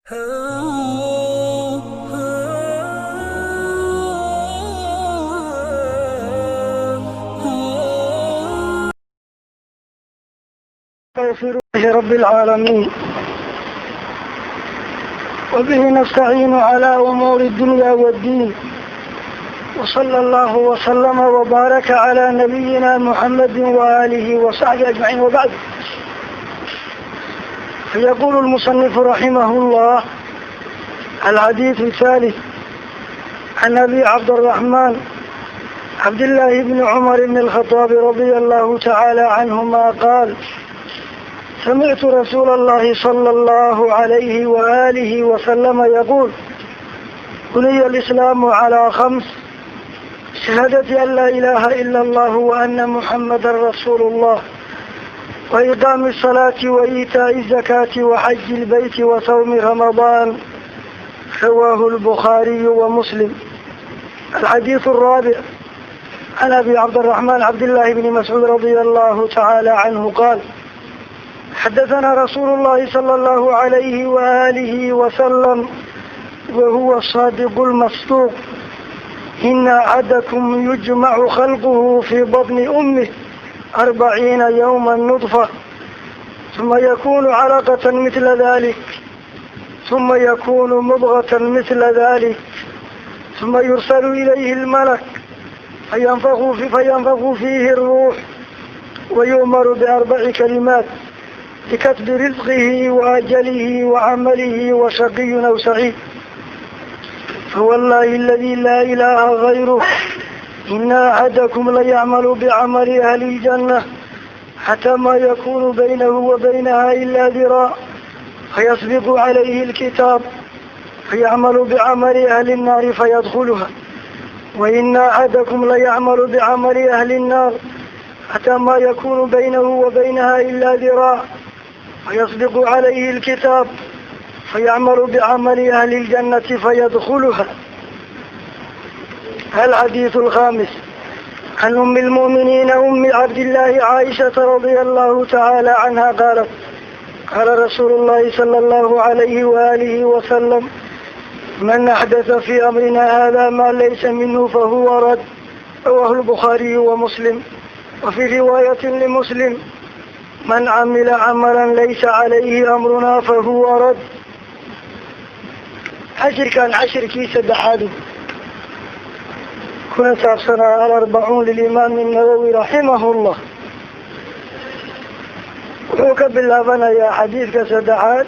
لله رب العالمين، وبه نستعين على أمور الدنيا والدين، وصلى الله وسلم وبارك على نبينا محمد وآله وصحبه أجمعين، وبعد. فيقول المصنف رحمه الله: الحديث الثالث، عن أبي عبد الرحمن عبد الله بن عمر بن الخطاب رضي الله تعالى عنهما قال: سمعت رسول الله صلى الله عليه وآله وسلم يقول: بني الإسلام على خمس: شهادة أن لا إله إلا الله وأن محمدا رسول الله، وإقام الصلاة وإيتاء الزكاة وحج البيت وصوم رمضان. رواه البخاري ومسلم. الحديث الرابع، عن أبي عبد الرحمن عبد الله بن مسعود رضي الله تعالى عنه قال: حدثنا رسول الله صلى الله عليه وآله وسلم وهو الصادق المصدوق: إن أحدكم يجمع خلقه في بطن أمه 40 يوما نطفة، ثم يكون علقة مثل ذلك، ثم يكون مضغة مثل ذلك، ثم يرسل إليه الملك فينفخ فيه الروح، ويؤمر بأربع كلمات: بكتب رزقه وأجله وعمله وشقي أو سعيد. فوالله الذي لا إله غيره إن أحدكم ليعمل بعمل أهل الجنة حتى ما يكون بينه وبينها إلا ذراع، فيسبق عليه الكتاب فيعمل بعمل أهل النار فيدخلها. وإن أحدكم ليعمل بعمل أهل النار حتى ما يكون بينه وبينها إلا ذراع، فيسبق عليه الكتاب فيعمل بعمل أهل الجنة فيدخلها. الحديث الخامس، عن أم المؤمنين أم عبد الله عائشة رضي الله تعالى عنها قالت: قال رسول الله صلى الله عليه وآله وسلم: من أحدث في أمرنا هذا ما ليس منه فهو رد. رواه البخاري ومسلم. وفي رواية لمسلم: من عمل عملا ليس عليه أمرنا فهو رد. Cashirkan cashirkii saddexaadu kuna saabsanaa الأربعون للإمام النووي رحمه الله, wuxuu ka bilaabanayaa xadiidka saddexaad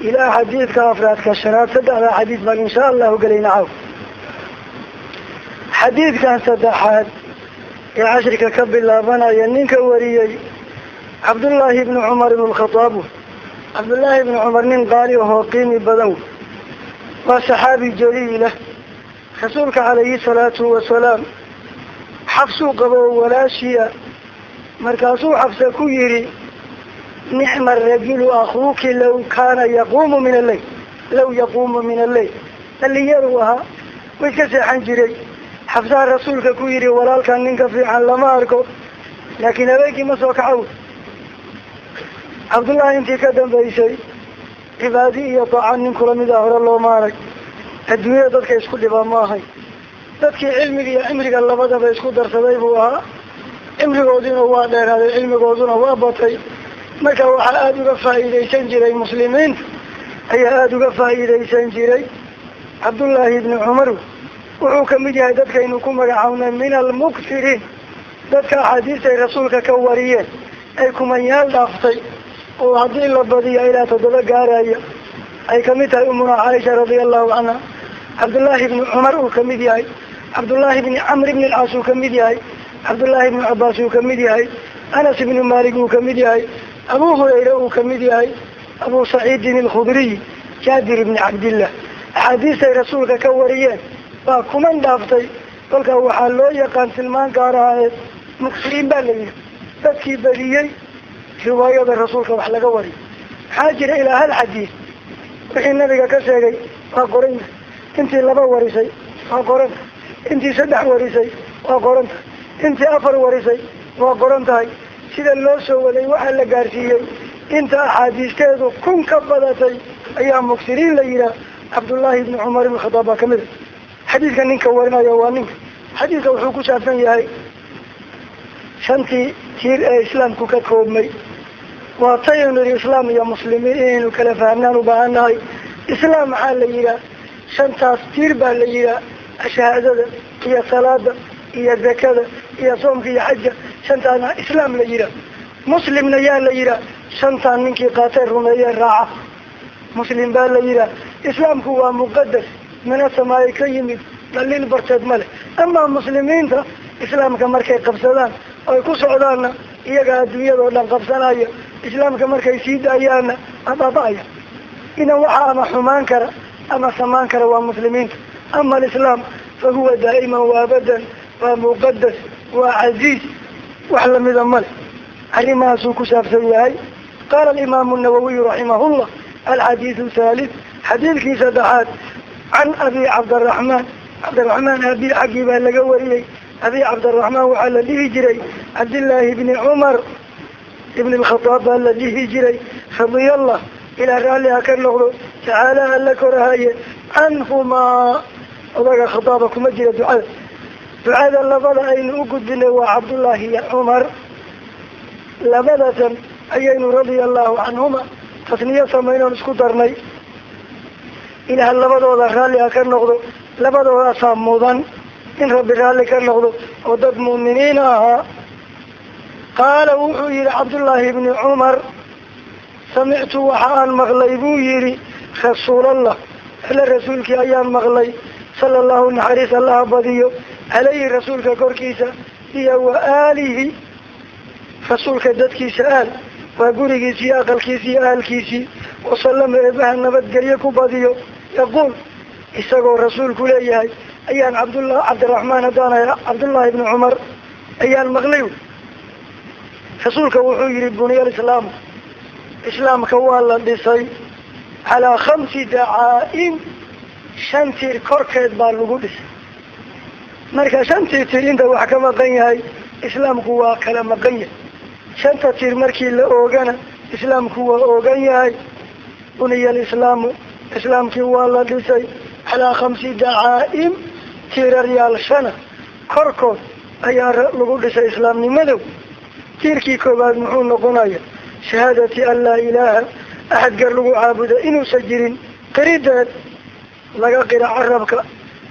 ilaa xadiidka afraad, ka shanaad. Saddexdaa xadiid baan insha Allahu gelayna caw. Xadiidkan saddexaad ee cashirka ka bilaabanaya, ninka wariyey Cabdullaahi ibnu Cumar ibnu Lkhadaab. Cabdullaahi ibnu Cumar nin qaali ahoo qiimi badan, waa saxaabi jaliila. Rasuulka calayhi salaatu wasalaam Xafsuu qabo oo walaashiia. Markaasuu Xafse ku yidhi: نعم الرجل أخوك لو كان يقوم من الليل، لو يقوم من الليل. Dhalinyaruu ahaa, way ka seexan jiray. Xafsaha rasuulka ku yidhi: walaalkan ninka fiican lama arko, laakiin habeenkii ma soo kacow. Cabdullaahi intii ka dambaysay cibaadi iyo daaca nin kula mid ah hore looma arag. Adduunyada dadka isku dhibaa ma ahay. Dadkii cilmiga iyo cimriga labadaba isku darsaday buu ahaa. Cimrigoodiina waa dheeraaday, cilmigooduna waa batay. Marka waxaa aada uga faa'iidaysan jiray, muslimiinta ayaa aada uga faa'iidaysan jiray. Cabdullaahi ibni Cumar wuxuu kamid yahay dadkaynu ku magacawnay من المكثرين, dadka axaadiistay rasuulka ka wariyeen ay kumanyaal dhaaftay, oo haddii la badiyo ilaa toddoba gaaraya. Ay kamid tahay umuna Caaisha radia Allahu canha, Cabdullaahi ibni Cumar uu kamid yahay, Cabdullaahi ibni Camr ibni Alcaas uu kamid yahay, Cabdullaahi ibni Cabaas uu kamid yahay, Anas ibni Malik uu kamid yahay, Abu Hurayra uu kamid yahay, Abu Saciidin Alkhudriy, Jaabir ibni Cabdillah. Axaadiistay rasuulka ka wariyeen baa kuman dhaaftay. Kolka waxaa loo yaqaan tilmaan gaar ahaaneed, muksiriin baa la yihi, dadkii badiyey riwaayada rasuulka wax laga wariyo. Maxaa jira? Ilaa hal xadiis wixii nabiga ka sheegay waa qoranya. Intii laba warisay waa qoranta, intii saddex warisay waa qoran tahay, intii afar warisay waa qoran tahay. Sida loo soo waday waxaa la gaarsiiyey inta axaadiisteedu 1000 ka badatay. Ayaa muksiriin la yihaah. Cabdullaahi ibni Cumar ibn Khadaab baa kamid a. Xadiidka ninka warinaya waa ninka. Xadiidka wuxuu ku saabsan yahay shantii tiir ee islaamku ka koobmay. Waa taynu nidhi islaam iyo muslimiin inaynu kala fahamnaan u baahan nahay. Islaam maxaa la yihaah? Shantaas tiir baa la yihaah: shahaadada iyo salaada iyo zakada iyo soomka iyo xajka. Shantaana islaam la yihaah. Muslimna yaa la yihaah? Shantaan ninkii qaatay, rumeeye, raaca, muslim baa la yihaah. Islaamku waa muqadas, mina samaaye ka yimid, dhaliil barteed ma leh. Amaa muslimiinta, islaamka markay qabsadaan oy ku socdaanna, iyaga adduunyadao dhan qabsanaya. Islaamka markay sii daayaanna, abaaba-aya. Idan waxaa ama xumaan kara ama samaan kara waa muslimiinta. Ama alislaam fa huwa daa'iman wa abadan, waa muqadas, waa casiiz, wax lamida male. Arrimahaasuu ku saabsan yahay. Qaala alimaamu nawawiyu raximahullah: alxadiidu thalith, xadiidkii saddexaad, can abi Cabdiraxmaan, Cabdiraxmaan abi xaggii baa laga wariyey. Abi Cabdiraxmaan waxaa la dhihi jiray Cabdillaahi bni Cumar ibn Alkhadaab baa la dhihi jiray, radia Allah, ilaa raalli ha ka noqdo, tacaala, alla korahaye, canhumaa. Odaga khadaaba kuma jira ducada. Ducada labada aynu u gudbinay waa Cabdullaahi iyo Cumar. Labadatan ayaynu radia allahu canhuma tasniyo samaynoon isku darnay. Ilaah labadooda raalli ha ka noqdo. Labadoodaasaa mudan in Rabbi raalli ka noqdo, oo dad mu'miniin ahaa. Qaala, wuxuu yihi Cabdullaahi ibni Cumar: samictu, waxa aan maqlay, buu yihi, rasuulallah, alle rasuulkii ayaan maqlay, sala allahu, naxariis Allaha badiyo, calayhi, rasuulka korkiisa, iyo wa aalihi, rasuulka dadkiisa. Aal waa gurigiisii, aqalkiisii iyo ahalkiisii. Wasalama, eebaha nabadgelyo ku badiyo. Yaquul, isagoo rasuulku leeyahay ayaan, Cabdullah Cabdiraxmaan haddaan Cabdullahi ibni Cumar ayaan maqlay. Rasuulka wuxuu yihi: buniya alislaamu, islaamka waa la dhisay, calaa khamsi dacaa'im, shan tiir korkeed baa lagu dhisay. Marka shantii tiir inta wax ka maqan yahay, islaamku waa kala maqan yahay. Shanta tiir markii la oogana, islaamku waa oogan yahay. Buniya alislaamu, islaamkii waa la dhisay, calaa khamsi dacaa'im, tiiraryaal shana korkood ayaa lagu dhisay islaamnimadow. Tiirkii koowaad muxuu noqonaya? Shahaadati an laa ilaaha, axad gar lagu caabudo inuusan jirin qirideed, laga qira carabka,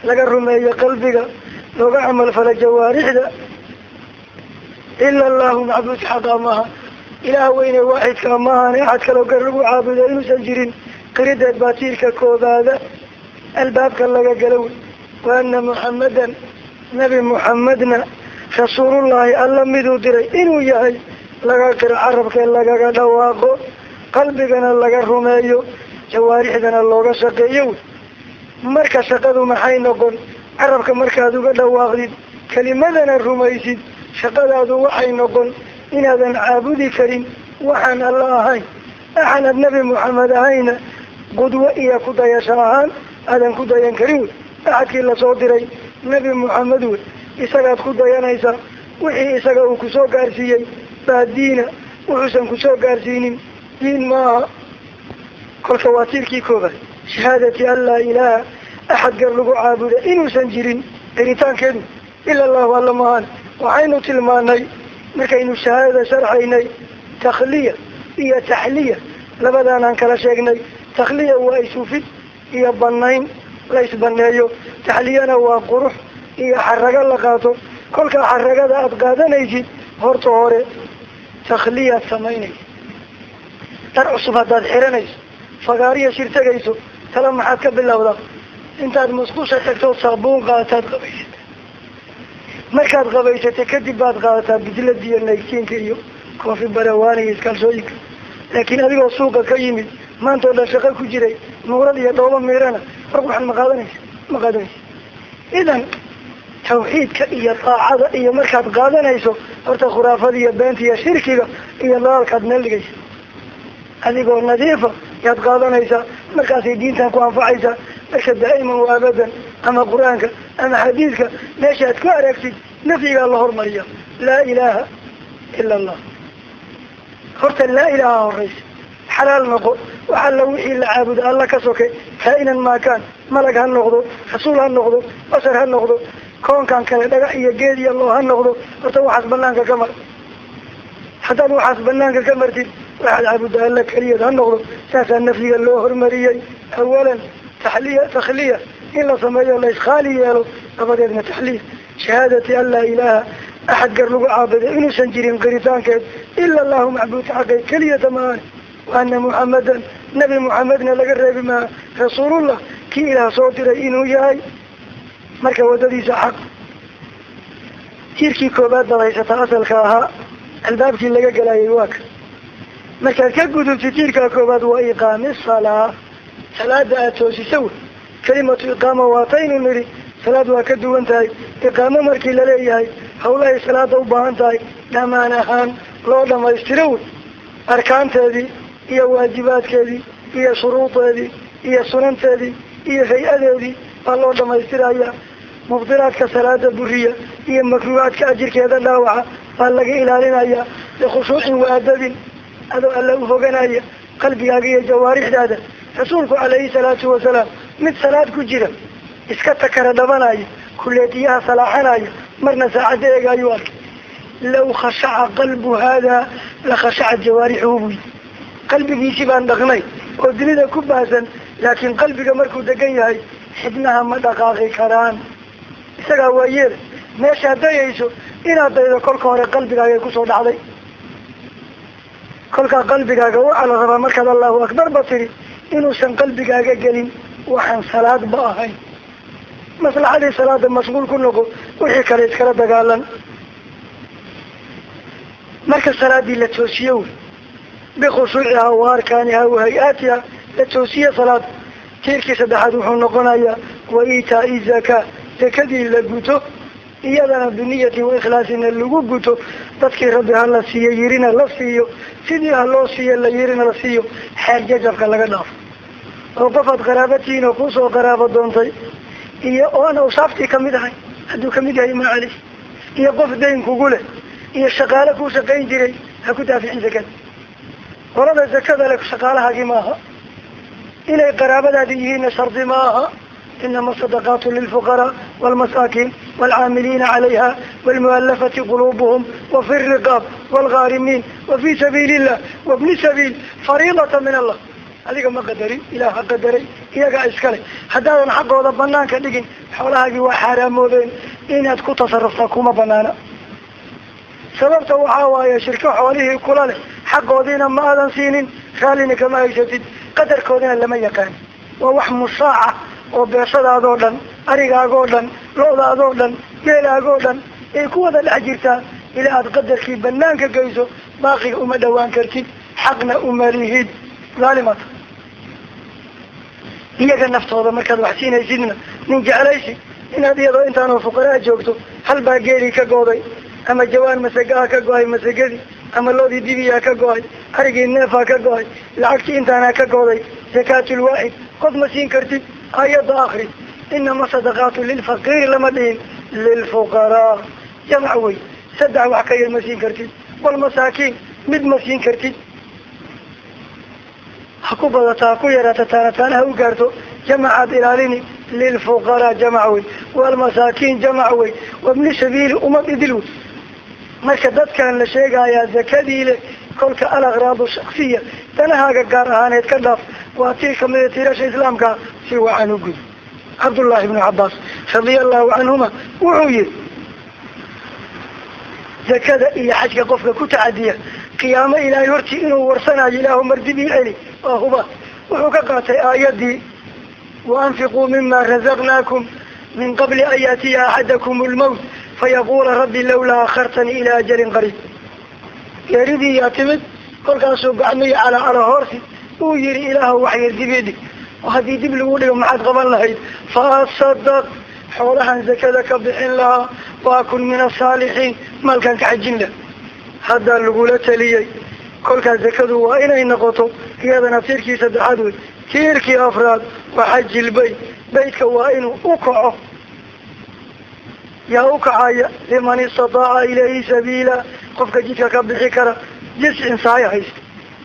laga rumeeyo qalbiga, looga camal fala jawaarixda, ila allahu, macbuud xaqa maaha, ilaah weyne waaxidka maahan, axad kaloo gar lagu caabudo inuusan jirin qirideed baa tiirka koobaada, albaabka laga gala wey. Wa ana Muxamadan, Nabi Muxamedna, rasuulullahi, alla miduu diray inuu yahay, laga qiro carabkee, lagaga dhawaaqo, qalbigana laga rumeeyo, jawaarixdana looga shaqeeyo wey. Marka shaqadu maxay noqon? Carabka markaad uga dhawaaqdid, kelimadana rumaysid, shaqadaadu waxay noqon inaadan caabudi karin waxaan Alla ahayn, axanad Nebi Muxamed ahayna qudwo iyo ku dayasho ahaan aadan ku dayan karin wey. Axadkii lasoo diray Nebi Muxamed wey, isagaad ku dayanaysaa. Wixii isaga uu kusoo gaarsiiyey baa diina, wuxuusan kusoo gaarsiinin diin maaha. Kolka waa tiirkii koobaad: shahaadati an laa ilaaha, axad gar lagu caabuda inuusan jirin qiritaankeedu, ila allahu, alla mahaan. Waxaynu tilmaanay markaynu shahaadada sharxaynay takhliya iyo taxliya, labadaanaan kala sheegnay. Takhliya waa isufid iyo banayn la isbaneeyo, taxliyana waa qurux iyo xarago la qaato. Kolkaa xaragada aada qaadanaysid, horta hore takhliyaad samaynaysa. Dhar cusub haddaad xiranayso, fagaariya shir tegayso, tala maxaad ka bilowdaa? Intaad musqusha tagto, saabuun qaadataad, qabaysata. Markaad qabaysata kadib baad qaadataa bidlada iyo naytiinka iyo koofi barawaani iyo iskaalshooyinka. Laakiin adigoo suuqa ka yimid, maanta oo dhan shaqo ku jiray, nuurad iyo dhoobo miirana, war waxaan ma qaadanaysa? Ma qaadanaysa. Idan tawxiidka iyo daacada iyo markaad qaadanayso, horta khuraafada iyo beenta iyo shirkiga iyo dalaalkaad meel dhigaysa, adigoo nadiifa yaad qaadanaysaa. Markaasay diintan ku anfacaysaa. Marka daa'iman wa abadan, ama qur-aanka ama xadiidka meeshaad ku aragtid, nafyigaa la hormariya: laa ilaaha ila allah. Horta laa ilaaha horeysa, xalaal noqo. Waxa wixii la caabudo alla ka soke, kaa'inan maa kaan, malag ha noqdo, rasuul ha noqdo, bashar ha noqdo, koonkan kale dhagax iyo geed iyo loo ha noqdo, horta waxaas banaanka ka mar. Haddaad waxaas banaanka ka martid, waxaad caabuda alla keliyeed ha noqdo. Saasaa nafyiga loo hormariyey. Awalan taxliya, takhliya in la sameeyo, la iskhaali yeelo, dabadeedna taxliya shahaadati an laa ilaaha, axad gar lagu caabudo inuusan jirin qiritaankeed, ila allahu macbuudka xaqay keliyata maane, wa ana muxamadan, nabi muxamedna laga reebi maa, rasuulullah, kii ilaah soo diray inuu yahay. Marka wadadiisa xaq. Tiirkii koobaad baad haysataa, asalka ahaa, albaabkii laga galayay waa ka. Markaad ka gudubtid tiirkaa koobaad, waa iqaami salaa, salaada aada toosisa wey. Kalimatu iqaama waataynu nidhi salaad waa ka duwan tahay. Iqaamo markii laleeyahay, hawlahay salaada u baahan tahay dhammaan ahaan loo dhamaystiro wey, arkaanteedii iyo waajibaadkeedii iyo shuruudeedii iyo sunanteedii iyo hay-adeedii baa loo dhamaystiraya. Mubdilaadka salaada buriya iyo makruuhaadka ajirkeeda dhaawaca baa laga ilaalinaya, bikhushuucin wa adabin, adoo alla u foganaya qalbigaaga iyo jawaarixdaada. Rasuulku calayhi salaatu wasalaam mid salaad ku jira iska takara dhabanaya, kuleetiyaha salaaxanaya, marna saacadda eega ayuu arkay. Law khashaca qalbu haadaa la khashacat jawaarixuhu, buyi. Qalbigiisii baan dhaqnay oo dunida ku baahsan, laakiin qalbiga markuu degan yahay xibnaha ma dhaqaaqi karaan. Isagaa waa yeela meeshaad dayayso inaad daydo, kolka hore qalbigaagay kusoo dhacday. Kolkaa qalbigaaga waxaa la rabaa markaad allahu akbar ba tiri inuusan qalbigaaga gelin waxaan salaadba ahayn. Maslaxadii salaada mashquul ku noqo, wixii kale iskala dagaalan. Marka salaadii la toosiyo wey, bikhushuuciha wa arkaaniha wa hay-aatiha la toosiye salaada. Tiirkii saddexaad wuxuu noqonayaa wa iitaai zakaa, zakadii la guto, iyadana biniyatin wa ikhlaasina lagu guto. Dadkii rabbi ha la siiyo yirina la siiyo, sidii ha loo siiyo la yirina la siiyo, xeer jajabka laga dhaafo. Oo qofaad qaraabatihiin oo kuusoo qaraabo doontay iyo oon awsaaftii kamid ahay, hadduu kamid yahay maacali, iyo qof dayn kugu leh iyo shaqaale kuu shaqayn jiray, ha ku daaficin zakada. Qolada zakada le shaqaalahaagii maaha, inay qaraabadaadi yihiinna shardi maaha. Inama asadaqaatu lilfuqaraa waalmasaakiin waalcaamiliina calayha waalmualafati quluubuhum wafi riqaab waalghaarimiin wafi sabiili illah wabni sabiil fariidata min allah. Adiga ma qadarin, ilaah ha qadaray, iyagaa iskale. Haddaadan xaqooda banaanka dhigin, xoolahaagii waa xaaraamoodeen, inaad ku tasaruftaa kuma banaana. Sababta waxaa waaye shirko xoolihii kula leh, xaqoodiina ma aadan siinin, raallina kama haysatid, qadarkoodina lama yaqaan. Waa wax mushaaca oo beeshadaadoo dhan, arigaagoo dhan, lo-daadoo dhan, geelaagoo dhan ay ku wada dhex jirtaa. Ilaa aad qadarkii banaanka geyso, baaqiga uma dhawaan kartid, xaqna uma lihid, dhaalimata. Iyaga naftooda markaad wax siinaysidna, nin jeclaysi inaad iyadoo intaanoo fuqaraa joogto, halbaa geelii ka gooday ama jawaan masegaha ka go-ay, masegadii ama loodii dibiyaa ka go-ay, arigii neefaa ka go-ay, lacagtii intaanaa ka go'day, zakaatulwaaxid qof ma siin kartid. Ayadda akri, inama sadaqaatu lilfaqiiri lama dhihin, lilfuqaraa jamac wey. Saddex wax ka yar ma siin kartid, walmasaakiin mid ma siin kartid. Ha ku badata, ha ku yaraata, taana taana ha u gaarto, jamacaad ilaalini. Lilfuqaraa jamac wey, walmasaakiin jamac wey, wabni sabiili umad idil wey. Marka dadkan la sheegayaa zakadii leh, kolka alaqraadu shaksiya, danahaaga gaar ahaaneed ka dhaaf, waa tiir kamida tiirasha islaamka, si wacan u gud. Cabdullaahi ibnu cabaas radia allahu canhuma wuxuu yihi, zakada iyo xajka qofka ku tacadiya, qiyaamo ilaahay hortii inuu warsanayo, ilaahu mardib ii celi, waa huba. Wuxuu ka qaatay aayadii waanfiquu mima razaqnaakum min qabli an yaatiya axadakum lmowt fayaqula rabbi lawlaa akhartanii ilaa ajalin qariib. Geeridii yaa timid, kolkaasuu gacmihi calaa cala hoorsi uu yihi, ilaahu wax yar dib ii dhig. Oo haddii dib lagu dhigo maxaad qaban lahayd? Fa asadaq, xoolahan zakada ka bixin lahaa, waa kun min asaalixiin, maalkan ka xajin lah. Haddaa lagula taliyey. Kolkaas zakadu waa inay noqoto iyadana tiirkii saddexaad wey. Tiirkii afraad waa xajilbayt, baytka waa inuu u kaco. Yaa u kacaya? Liman istataaca ilayhi sabiila, qofka jidka ka bixi kara, jiscin sahay haysta,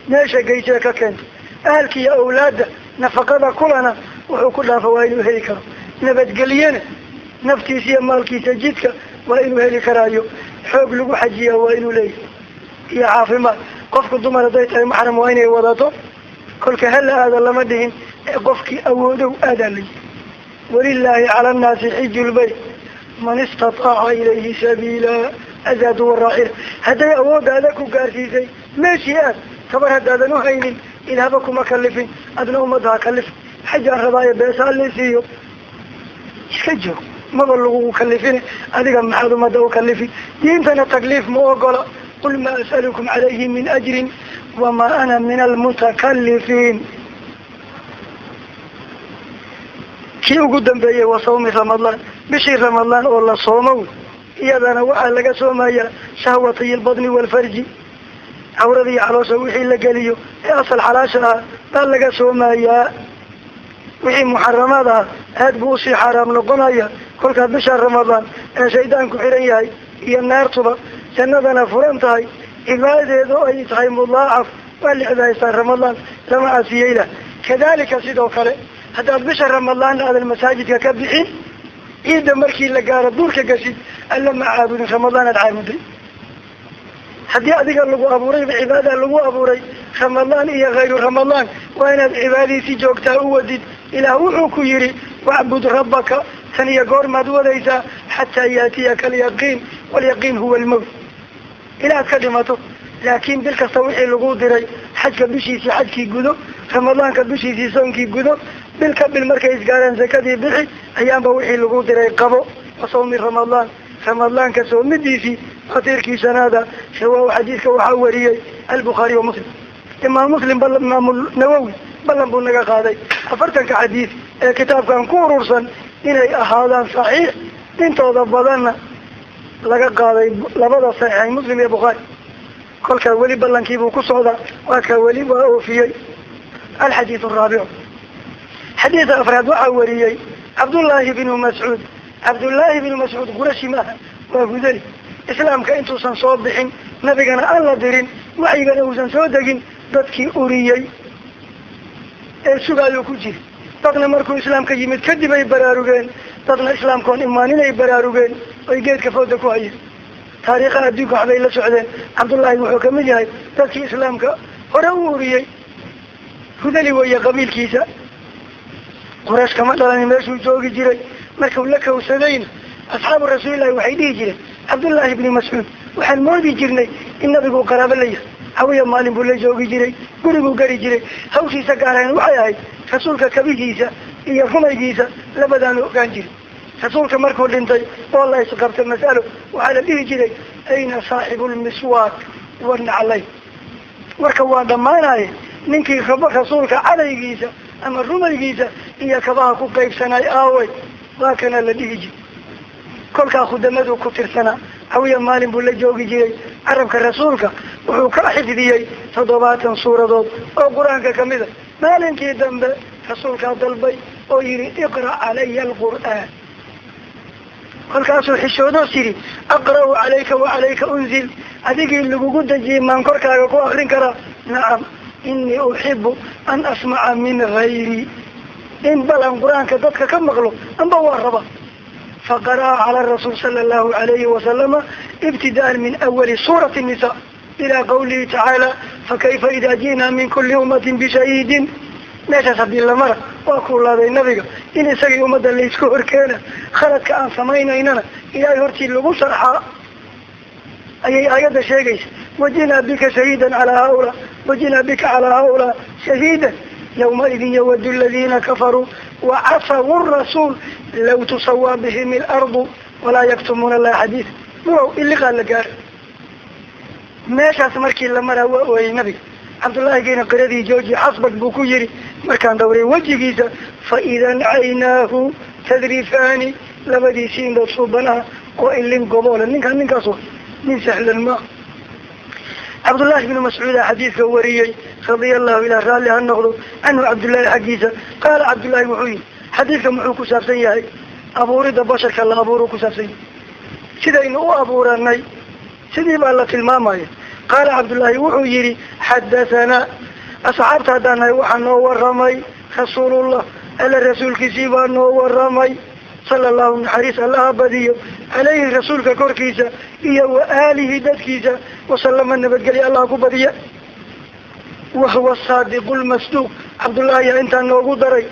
meesha geysee ka keenta. Ahalka iyo awlaadda nafaqada kulana wuxuu ku dhaafa waa inuu heli karo. Nabadgelyana naftiisa iyo maalkiisa jidka waa inuu heli karaayo. Xoog lagu xajiyaa waa inuu leeyahay iyo caafimaad. Qofku dumar hadday tahay maxram waa inay wadato. Kolka hala aada lama dhihin, ee qofkii awoodow aadaa la yihi. Walilaahi cala annaasi xiju lbayt man istataaca ilayhi sabiila azaadu waraacila. Hadday awooddaada ku gaarsiisay meeshii aad tabar haddaadan uhaynin, ilahba kuma kalifin, adna ummadda ha kalifin. Xajaan rabaayo beesa alla siiyo, iska joog, maba lagugu kalifine, adiga maxaad ummadda u kalifi? Diintana takliif ma ogola. Qul maa as'alukum calayhi min ajrin wamaa ana min almutakalifiin. Kii ugu dambeeyey wa sawmi Ramadaan, bishii Ramadaan oo la soomo, iyadana waxaa laga soomayaa shahwatay lbadni waalfarji, cawrada iyo caloosha wixii la geliyo ee asal xalaasha ah baa laga soomayaa. Wixii muxaramaad ah aad buu usii xaaraam noqonaya kolkaa bisha Ramadaan ee shaydaanku xiran yahay iyo naartuba jannadana furan tahay, cibaadadeedu ay tahay mudaacaf, waa la cibaadaystaa Ramadaan, lama caasiyeylah. Kadalika sidoo kale haddaad bisha Ramadaanna aadan masaajidka ka bixin, ciidda markii la gaaro duurka gashid, alla ma caabudin, Ramadaan aad caabuday. Haddii adiga lagu abuurayba cibaada lagu abuuray, Ramadaan iyo hayru Ramadaan waa inaad cibaadadiisi joogtaa u wadid. Ilaah wuxuu ku yidhi wacbud rabbaka, tan iyo goormaad wadaysaa? Xataa yaatiyaka alyaqiin, walyaqiin huwa almowt, ilaad ka dhimato. Laakiin bil kasta wixii lagu diray, xajka bishiisii xajkii gudo, Ramadaanka bishiisii soonkii gudo, bil ka bil markay isgaareen zakadii bixi, ayaanba wixii lagu diray qabo. Wa sawmi Ramadaan, Ramadaanka soomidiisii khatiirkii shanaada. Rawaahu, xadiidka waxaa wariyey Albukhaari wa Muslim. Imaam Muslim, Imaam Nawowi ballan buu naga qaaday 40-ka xadiid ee kitaabkan ku urursan inay ahaadaan saxiix, intooda badanna laga qaaday labada saxiixay, Muslim iyo Bukhaari. Kolkaa weli ballankiibuu ku socdaa, waa kaa weli waa oofiyey. Alxadiid araabicu, xadiidka afraad waxaa wariyey Cabdullaahi bnu Mascuud. Cabdullaahi bnu Mascuud Qurashi maaha, waa Hudali. Islaamka intuusan soo bixin, nabigana aan la dirin, waxyigana uusan soo degin, dadkii uriyey ee sugaayuu ku jiri. Dadna markuu islaamka yimid kadib ay baraarugeen, dadna islaamkoon imaaninay baraarugeen oy geedka fooda ku hayeen. Taariikhaha adduunka waxbay la socdeen. Cabdullaahi wuxuu kamid yahay dadkii islaamka hore u uriyey. Hudali weeye qabiilkiisa, Quraysh kama dhalanin. Meeshuu joogi jiray markuu la kawsadayna, asxaabu rasuulillahi waxay dhihi jireen Cabdullaahi bni Mascuud waxaan moodi jirnay in nabigu qaraabo la yahay. Hawiya maalin buu la joogi jiray, guriguu gari jiray. Hawshiisa gaarayn waxay ahayd rasuulka kabihiisa iyo rumaygiisa, labadaanu ogaan jiray. Rasuulka markuu dhintay oo la isqabta mas'alo, waxaa la dhihi jiray ayna saaxibulmiswaak wanaclay. Warka waa dhammaanaye, ninkii rabo rasuulka cadaygiisa ama rumaygiisa iyo kabaha ku qaybsanay aaway, waa kana la dhihi jiray. Kolkaa khudamaduu ku tirsanaa, hawiya maalin buu la joogi jiray. Carabka rasuulka wuxuu ka xifdiyey 70 suuradood oo qur-aanka kamid a. Maalinkii dambe rasuulkaa dalbay oo yihi iqra' calaya alqur'aan. Kolkaasuu xishoodoos yidhi aqra'u calayka wacalayka unzil, adigii lagugu dejiyey maan korkaaga ku akrin karaa? Nacam, inii uxibu an asmaca min gayri, in balan qur-aanka dadka ka maqlo amba waa raba. Faqara'a cala rasuul sala allahu alayhi wasalama ibtidaan min awali suurati nisa ilaa qawlihi tacaala fakayfa idaa ji'naa min kuli ummatin bishahiidin. Meeshaas haddii lamara waa kuulaaday nabiga in isagii ummadda laysku horkeena, khaladka aan samaynaynana ilaahay hortii lagu sharxaa ayay aayadda sheegaysa. Wajinaa bika shahiidan calaa haaulaa, wajinaa bika calaa haaulaa shahiidan yawmaidin yawadu aladiina kafaruu wacasawu rasuul law tusawaa bihim alardu walaa yaktumuuna allaha xadiida. Murow iliqaa la gaara meeshaas markii la maraa waa ooyey nabiga. Cabdullaahi geena qiradii jooji xasbag buu ku yidhi. Markaan dhawray wejigiisa, fa idan caynaahu tadrifaani, labadiisii indhood suubanaha oo ilin goboole. Ninkaan ninkaas wa nin sahlan maa. Cabdullaahi bnu Mascuuda xadiidka wariyey, radia allahu ilah raalli ha noqdo canhu Cabdullaahi xaggiisa. Qaala Cabdullaahi wuxuu yihi, xadiidka muxuu ku saabsan yahay? Abuuridda basharka la abuuru ku saabsan yahay, sidaynu u abuuranay sidii baa la tilmaamaya. Qaala Cabdullaahi wuxuu yihi xadahanaa Asxaabta haddaan nahay waxaa noo waramay rasuulullah, alla rasuulkiisii baa noo waramay sala allahu naxariis allaha badiyo caleyhi rasuulka korkiisa iyo wa aalihi dadkiisa wasalama nabadgelya allah ku badiya. Wahuwa saadiqu lmasduuq. Cabdullaahi yaa intaa noogu daray.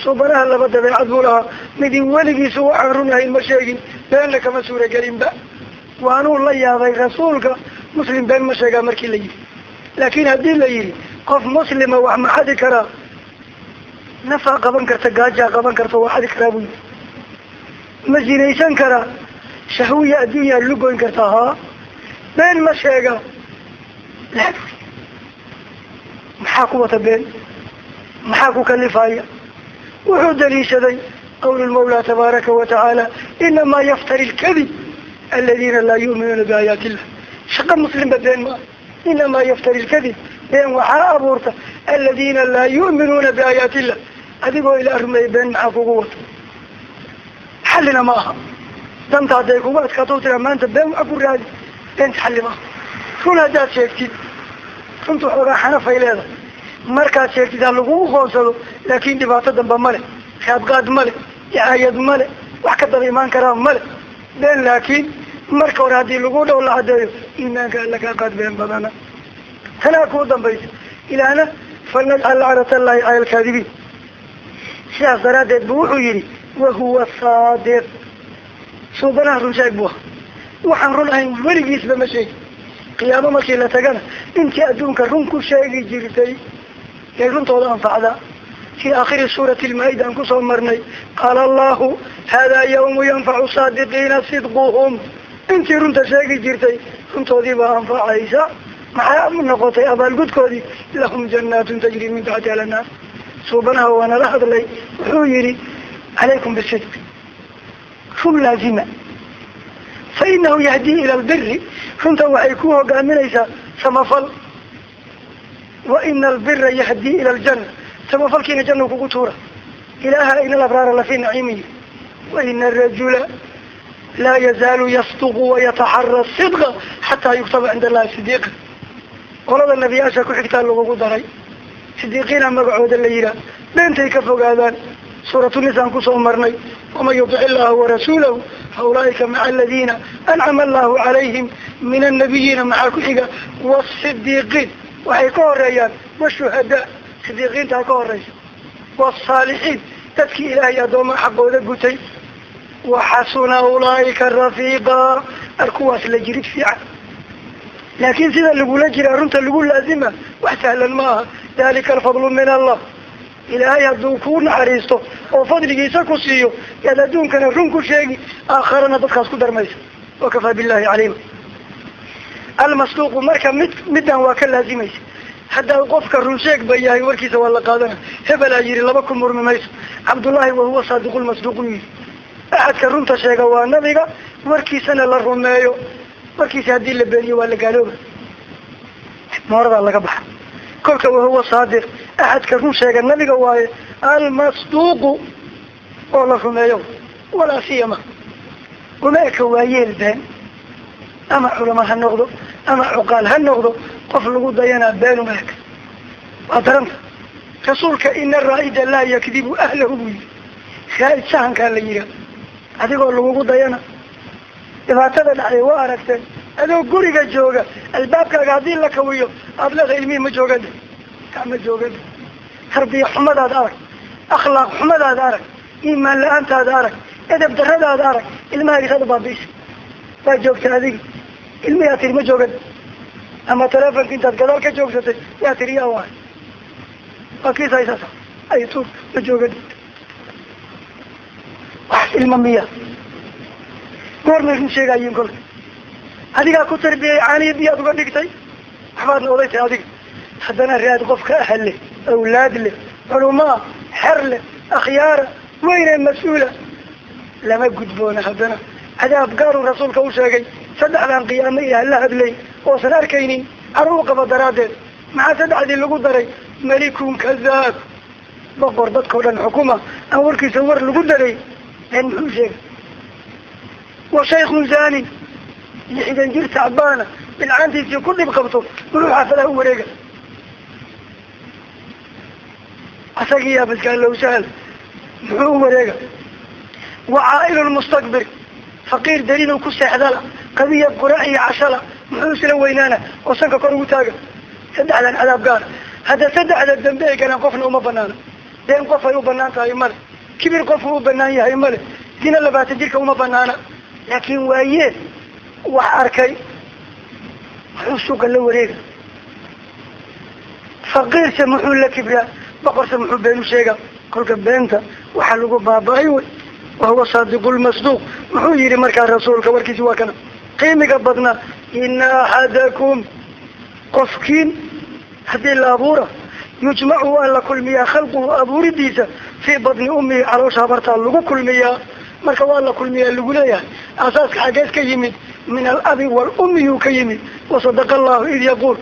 Suubanaha laba dabeecad buu lahaa, midii weligiisu waxaan run ahayn ma sheegin, beenna kama suuragelinba. Waanuu la yaabay rasuulka, muslim been ma sheegaa markii la yidhi, laakiin haddii la yidhi qof muslima wax ma xadi karaa, nafaa qaban karta, gaajaa qaban karta, waa xadi karaa buu yidhi. Ma zinaysan karaa, shahwiya adduunyaa lugoyn kartaa, haa. Been ma sheegaa, laa. Maxaa ku wata been? Maxaa ku kalifaya? Wuxuu daliishaday qawl lmawlaa tabaaraka watacaala, inamaa yaftari lkadib aladiina laa yu'minuuna biaayaati illah. Shaqa muslimba been maa. Inamaa yaftari lkadib, been waxaa abuurta aladiina laa yu'minuuna biaayaati illah. Adigoo ilaa rumeeyay been maxaa kugu wata? Xallina ma aha. Danta hadday kugu adkaato tiraa maanta been waxa ku raadi, beenta xalli maaha. Run haddaad sheegtid, runta xoogaa xanafay leedahay, markaad sheegtid ha lagugu qoonsado, laakiin dhibaato damba male, raadqaad male, icaayad male, wax ka daba imaan karaa male been. Laakiin marka hore haddii lagu dhow la cadeeyo, iimaanka alla kaa qaad been badana. Tanaa kuu dambaysa. Ilaahna falnajcal lacnat allahi cala alkaadibiin. Sidaas daraaddeed buu wuxuu yihi wahuwa saadiq. Suubanaha run sheeg buu aha, waxaan run ahayn weligiisba ma sheegi. Qiyaamo markii la tagana intii adduunka run ku sheegi jirtay yay runtooda anfacdaa. Fii aakhiri suurati almaa-ida aan kusoo marnay, qaala allahu haadaa yawmu yanfacu saadiqiina sidquhum. Intii runta sheegi jirtay runtoodii baa anfacaysa. Maxaa noqotay abaalgudkoodii? Lahum jannaatun tajri min taxtiha alanhaar. Suubanaha waa nala hadlay, wuxuu yihi calaykum bisidq, run laazima, fa inahu yahdii ila albiri. Runta waxay ku hogaaminaysaa samafal. Wa ina albira yahdii ila aljanna, samafalkiina janna kugu tuura. Ilaaha ina alabraara lafii naciimiyi. Wa ina arajula laa yazaalu yasduqu wayataxara sidqa xataa yuktaba cinda allahi sidiiqa. Qolada nebiyaasha ku xigtaa lagugu daray, sidiiqiina magacooda la yihaah, beentay ka fogaadaan. Suuratunisaan kusoo marnay, waman yutic illaha warasuulahu fa ulaa'ika maca aladiina ancama allahu calayhim min annabiyiina. Maxaa ku xiga? Wasidiiqiin waxay ka horeeyaan, washuhadaa, sidiiqiintaa ka horeysa, wasaalixiin, dadkii ilaahay addoomaha xaqooda gutay. Waxasuna ulaa'ika rafiiqa, ar kuwaas la jirid fiican. Laakiin sida lagula jiraa runta lagu laazima wax sahlan ma aha. Dalika alfadlu min allah. Ilaahay hadduu kuu naxariisto oo fadligiisa ku siiyo, yaad adduunkana run ku sheegi, aakharana dadkaas ku darmaysa. Wakafaa billahi caliima. Almasduuqu marka mid middan waa ka laazimaysa. Haddaa qofka run sheeg ba yahay, warkiisa waa la qaadana. Hebelaa yihi laba ku murmi mayso. Cabdullaahi wahuwa saadiqulmasduuqu yihi. Axadka runta sheega waa nabiga, warkiisana la rumeeyo. Warkiisa haddii la beeniyo waa la gaalooba, mooradaa laga baxa. Kolka wahuwa saadiq, axadka run sheega nabiga waaye, almasduuqu oo la rumeeyo. Walaa siyama uma eka waayeel been, ama culamo ha noqdo ama cuqaal ha noqdo, qof lagu dayanaa been uma eka, waa daranta. Rasuulka ina raa'ida laa yakdibu ahlahu buu yihi. Raa'id sahankaa la yihaa, adigoo lagugu dayana. Dhibaatada dhacday waa aragteen. Adoo guriga jooga albaabkaaga haddii la kawiyo aada leedahay ilmihii ma joogada, ma joogada. Tarbiya xumadaada arag, akhlaaq xumadaada arag, iimaan la-aantaada arag, edeb daradaada arag, ilmahaaga saad u baabi'isa. Waa joogta adiga, ilmiyaa tiri ma joogada, ama telefonka intaad gadaal ka joogsatay yaa tiri yaa waay, waa kiis haysasa ay tuur ma joogada. Wax ilma miya goormay run sheegaayiin? Kolka adigaa ku tarbiyay, caanihi biyaad uga dhigtay, waxbaadna oday tahay adiga. Haddana raad qofka ahal leh, awlaad leh, culumaa, xer leh, akhyaara weyne, mas-uula lama gudboona. Haddana cadaab gaaruu rasuulka u sheegay, saddexdan qiyaamo ilaah la hadlay oosan arkaynin caro u qaba daraaddeed. Maxaa saddexdii lagu daray? Malikun kadaab, boqor dadkao dhan xukuma aan warkiisa war lagu daray, been muxuu sheegay? Wa shaykhun zanin, 60 jir tacbaana, bilcaantiisii ku dhib qabto, muxuu xaafadaha u wareega? Asagiiyaa baskaa sahal muxuu u wareega. Wacaa'ilu lmustakbir, faqiir darinuu ku seexdala, qabiya quraac iyo cashala, muxuu isla weynaana oo sanka kor ugu taaga. Saddexdan cadaab gaara. Hadda saddexda dambe ay galaan qofna uma banaana. Been qof ay u banaan tahay male, kibir qofku u banaan yahay male, dina 20 jirka uma banaana. Laakiin waayeel wax arkay muxuu suuqa la wareega, faqiirse muxuu la kibraa, boqorse muxuu been u sheegaa. Kolka beenta waxaa lagu baaba-ay wey. Wahuwa saadiqu lmasduuq. Muxuu yihi markaa rasuulka warkiisi waa kana qiimiga badnaa, ina axadakum qofkiin haddii la abuura yujmacu waa la kulmiyaa khalquhu abuuridiisa fii badni ummihi, caloosha habartaa lagu kulmiyaa. Marka waa la kulmiyaa lagu leeyahay asaaska xaggees ka yimid, min alabi waalummi yuu ka yimid. Wasadaqa allahu id yaquul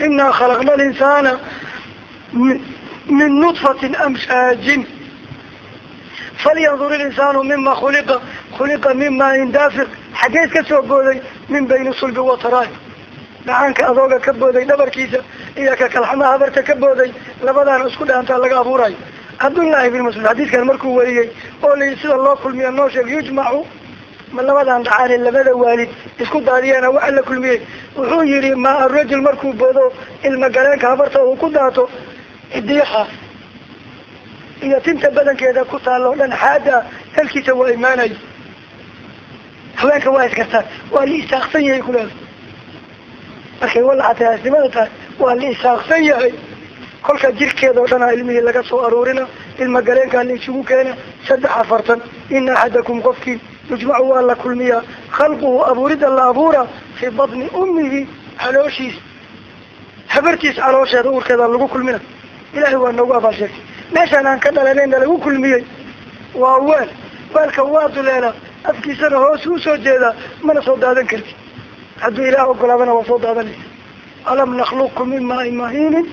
inaa khalaqna alinsaana min nudfatin amshaajin falyandur ilinsaanu mima khuliqa, khuliqa min maain daafiq. Xaggees ka soo booday, min bayni sulbi wataraay, dhacaanka adooga ka booday dhabarkiisa iyo ka kalxamaha habarta ka booday, labadaana isku dhaantaa laga abuurayo. Cabdullaahi bin Mascuud xadiiskan markuu wariyey oo layihi sida loo kulmiya noo sheeg, yujmacu ma labadan dhacaane labada waalid isku daadiyeena waxa la kulmiyey, wuxuu yihi maa arajul markuu boodo ilma galeenka habarta uu ku daato, cidiixa iyo tinta badankeeda ku taalo dhan xaada halkiisa waa imaanayo. Haweenka waa iskartaan, waa la isaaqsan yahay kuleeda markay walacatay haasnimada tahay, waa la isaaqsan yahay. Kolka jirkeeda o dhan a ilmihii laga soo aruurina, ilma galeenkaa la isugu keena. 43, ina axadakum qofkii yujmacu waa la kulmiyaa khalquhu abuurida la abuura fii batni ummihi, calooshiis habartiis caloosheeda uurkeeda lagu kulmina. Ilaahay waa noogu abaal sheegtay meeshaan aan ka dhalanayna lagu kulmiyey. Waa weel, weelka waa duleela, afkiisana hoos usoo jeedaa, mana soo daadan karti. Hadduu ilaah ogolaadana waa soo daadanaysa. Alam nakhluqkum min maain mahiinin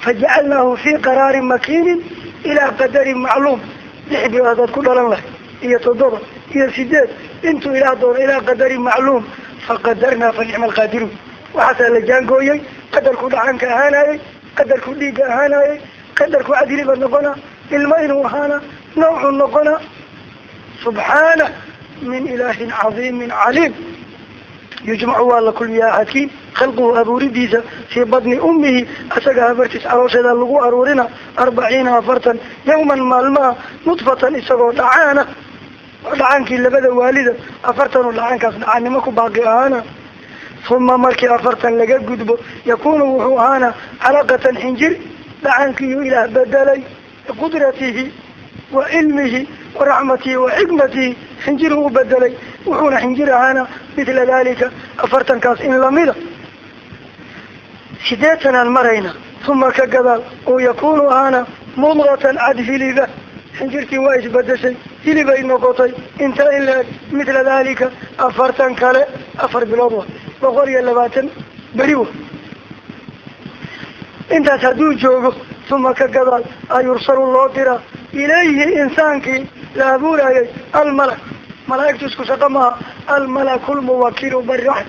fajacalnaahu fii qaraarin makiinin ilaa qadarin macluum. 6 bilood hadaad ku dhalan lahay iyo 7 iyo 8, intuu ilaah doono ilaa qadarin macluum, faqadarnaa fa nicma alqaadiruun. Waxaasaa la jaangooyey, qadarku dhacanka ahaanayey, qadarku dhiigga ahaanayey, qadarku cadhiliba noqona, ilmo inuu ahaana, nawcu noqona. Subxaana min ilaahin cadiimin caliim. Yujmacu waa la kulmiyaa axadkiin khalquhu abuuridiisa fii batni ummihi, asaga habartiis caloosheeda lagu aruurina 40 40 yawman maalmaha, nudfatan isagoo dhacaana, dhacaankii labada waalida 40 oo dhacaankaas dhacaannimo ku baaqi ahaana. Uma markii 40 laga gudbo yakunu wuxuu ahaana calaqatan xinjir, dhacaankiiyuu ilaah bedelay biqudratihi wa cilmihi wa raxmatihi wa xikmatihi, xinjiruu u bedelay. Wuxuuna xinjir ahaana mithla dalika 40kaas in lamida. 80aan marayna. Uma ka gadaal uu yakunu ahaana mudqatan cad hiliba, xinjirtii waa isbedeshay, hilibay noqotay inta in la eg mithla dalika 40 kale, 4 bilood wa 120 beri wa. Intaas hadduu joogo, uma ka gadaal ayursalu loo diraa ilayhi insaankii la abuurayay almalak. Malaa'igtu isku shaqo maaha. Almalaku lmuwakilu biraxim,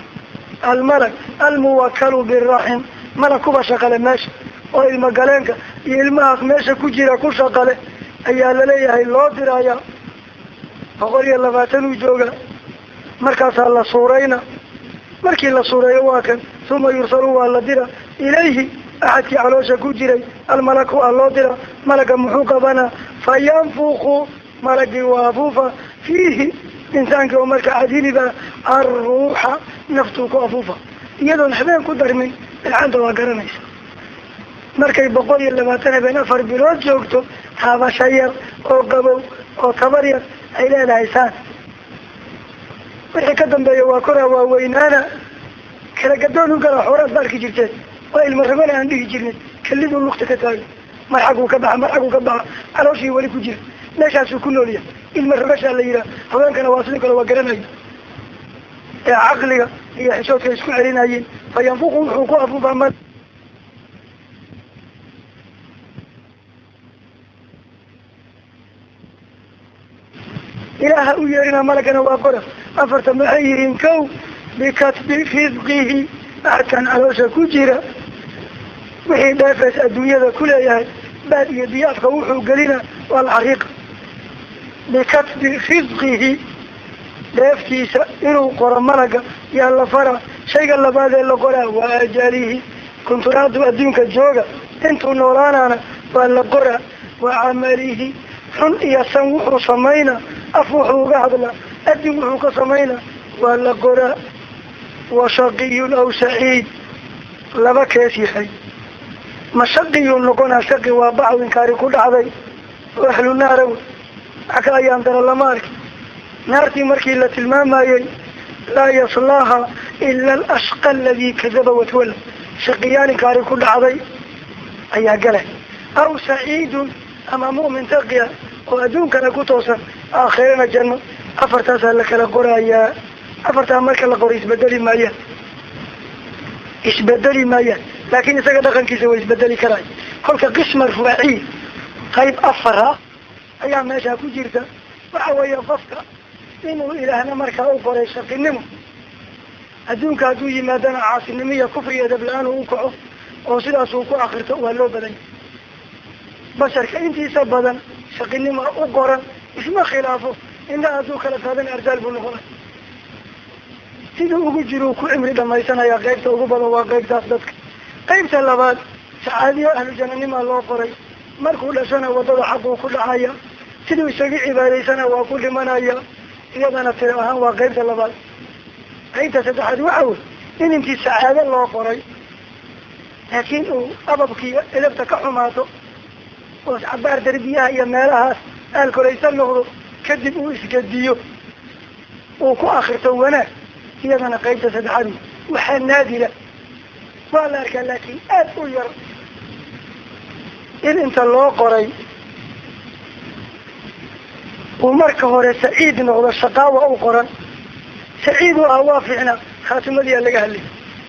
almalak almuwakalu biraxim, malak kuba shaqale meesha oo ilma galeenka iyo ilmahaas meesha ku jira ku shaqale ayaa laleeyahay loo dirayaa. 120 uu jooga, markaasaa la suurayna. Markii la suureeyo waa kan, uma yursalu waa la dira ilayhi axadkii caloosha ku jiray almalaku aa loo dira. Malaga muxuu qabanaa? Fayanfuku, malagii waa afuufa fiihi insaankii oo marka cadhiliba alruuxa, naftuu ku afuufa iyadoon habeen ku darmin. Bilcanta waa garanaysa markay 120 habeen 4 bilood joogto, taabasha yar oo qabow oo tabar yar ay leedahay saan. Wixii ka dambeeya waa koraa, waa weynaana, kala gadoon u gala. Xoraad ba arki jirteen, waa ilma rabana aan dhihi jirnay, keliduu lugta ka taago, mar xaguu ka baxa, mar xaguu ka baxa, calooshii weli ku jira, meeshaasuu ku nool yahay. Ilma rabashaa la yidhaha. Haweenkana waa sidoo kale, waa garanaya ee caqliga iyo xishoodka isku celinayeen. Fa yanfuqu wuxuu ku afuufaa ilaaha u yeerina, malagana waa qora. 4 maxay yihiin? Kow, bikatbi risqihi, axadkan caloosha ku jira wixii dheefees adduunyada ku leeyahay Baad iyo biyo afka wuxuu gelina waa la xariiqa. Bikatbi risqihi, dheeftiisa inuu qoro malaga yaa la fara. Shayga labaad ee la qoraa waa ajalihi, kunturaadu adduunka jooga intuu noolaanaana waa la qoraa. Wa camalihi, xun iyo san wuxuu samaynaa, af wuxuu uga hadlaa, adin wuxuu ka samaynaa waa la qoraa. Wa shaqiyun aw saciid, laba kees yahay. Ma shaqiyuu noqonaa? Shaqi waa bacaw inkaari ku dhacday oo ahlu naara wey. Wax ka ayaan dara lama arki. Naartii markii la tilmaamayey, laa yaslaaha ila alashqa aladii kadaba watawalla, shaqiyaan inkaari ku dhacday ayaa galay. Aw saciidun, ama mu'min taqiya oo adduunkana ku toosan, aakhirana janno. Afartaasaa la kala qorayaa. Afartaa marka la qoro isbedeli maayaan, isbedeli maayaan, laakiin isaga dhaqankiisa way isbedeli karaay. Kolka qisma rubaaciya, qayb afar ah ayaa meeshaa ku jirta. Waxa weeye qofka inuu ilaahna markaa u qoray shaqinimo, adduunka hadduu yimaadana caasinimo iyo kufri edab la-aan uu kaco oo sidaasuu ku akrito, waa loo badan yahay. Basharka intiisa badan shaqinimo u qoran, isma khilaafo. Indha hadduu kala qaadan ardaal buu noqonay, siduu ugu jiruu ku cimri dhamaysanayaa. Qaybta ugu badan waa qaybtaas dadka. Qaybta labaad sacaadiyo ahlu jananimaa loo qoray, markuu dhashana wadada xaquu ku dhacaya, siduu isaga cibaadaysana waa ku dhimanaya, iyadana tiro ahaan waa qaybta labaad. Qaybta saddexaad waxa wey in intii sacaado loo qoray laakiin uu ababkiiyo edabta ka xumaato oo cabaar darbiyaha iyo meelahaas aalkolaysan noqdo, kadib uu isgediyo uu ku akrito wanaag, iyadana qaybta saddexaad waxaa naadira waa la arkaa laakiin aad u yar in inta loo qoray uu marka hore saciid noqdo. Shaqaawa u qoran, saciid u ah waa fiicnaa, khaatimadii laga hadlay,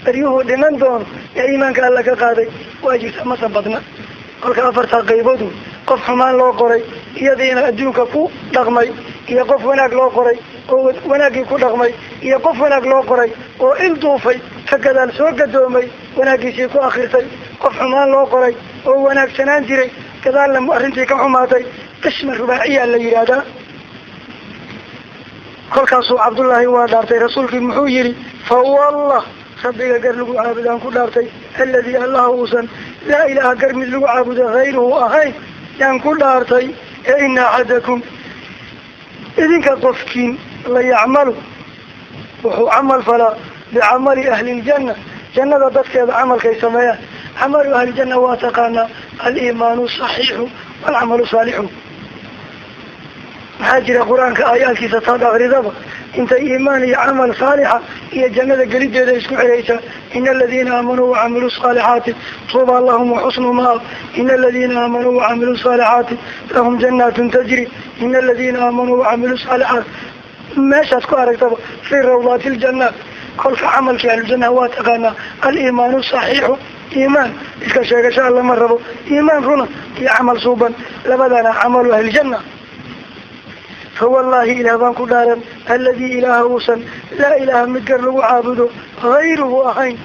beryuhuu dhiman doono ee iimaanka alla ka qaaday waa jirta, masa badna. Kolka afartaa qayboodu, qof xumaan loo qoray iyadiina adduunka ku dhaqmay, iyo qof wanaag loo qoray oo wanaaggii ku dhaqmay, iyo qof wanaag loo qoray oo il duufay ka gadaal soo gadoomay wanaaggiisii ku akhirtay, qof xumaan loo qoray oo wanaagsanaan jiray gadaalna arrintii ka xumaatay. Qisma rubaaciya la yidhaahdaa. Kolkaasuu Cabdullaahi waa dhaartay. Rasuulkii muxuu yihi? Fa wallah, rabbiga gar lagu caabudaan ku dhaartay, aladii allah uusan laa ilaaha gar mid lagu caabudo hayruhu ahayn yaan ku dhaartay, ee ina axadakum, idinka qofkiin, la yacmalu, wuxuu camal falaa bicamali ahli ljanna, jannada dadkeeda camalkay sameeyaan. Camalu ahlijanna waa taqaanaa, aliimaanu saxiixu walcamalu saalixu. Maxaa jira qur-aanka aayaadkiisa taad akridaba intay iimaan iyo camal saalixa iyo jannada gelideeda isku xiraysaa. Ina aladiina aamanuu wacamiluu saalixaati tuuba lahum waxusnu maab, ina aladiina aamanuu wacamiluu saalixaati lahum jannaatun tajri, ina aladiina aamanuu wacamiluu saalixaat, meeshaad ku aragtaba fii rawdaati ljanaat. Kolka camalkii ahlujannaha waa taqaanaa, aliimaanu saxiixu, iimaan iska sheegashaa lama rabo, iimaan runa iyo camal suuban, labadana camalu ahlijanna. Fawallahi, ilaah baan ku dhaaran, aladii ilaaha uusan laa ilaaha mid gar lagu caabudo hayruhu ahayn,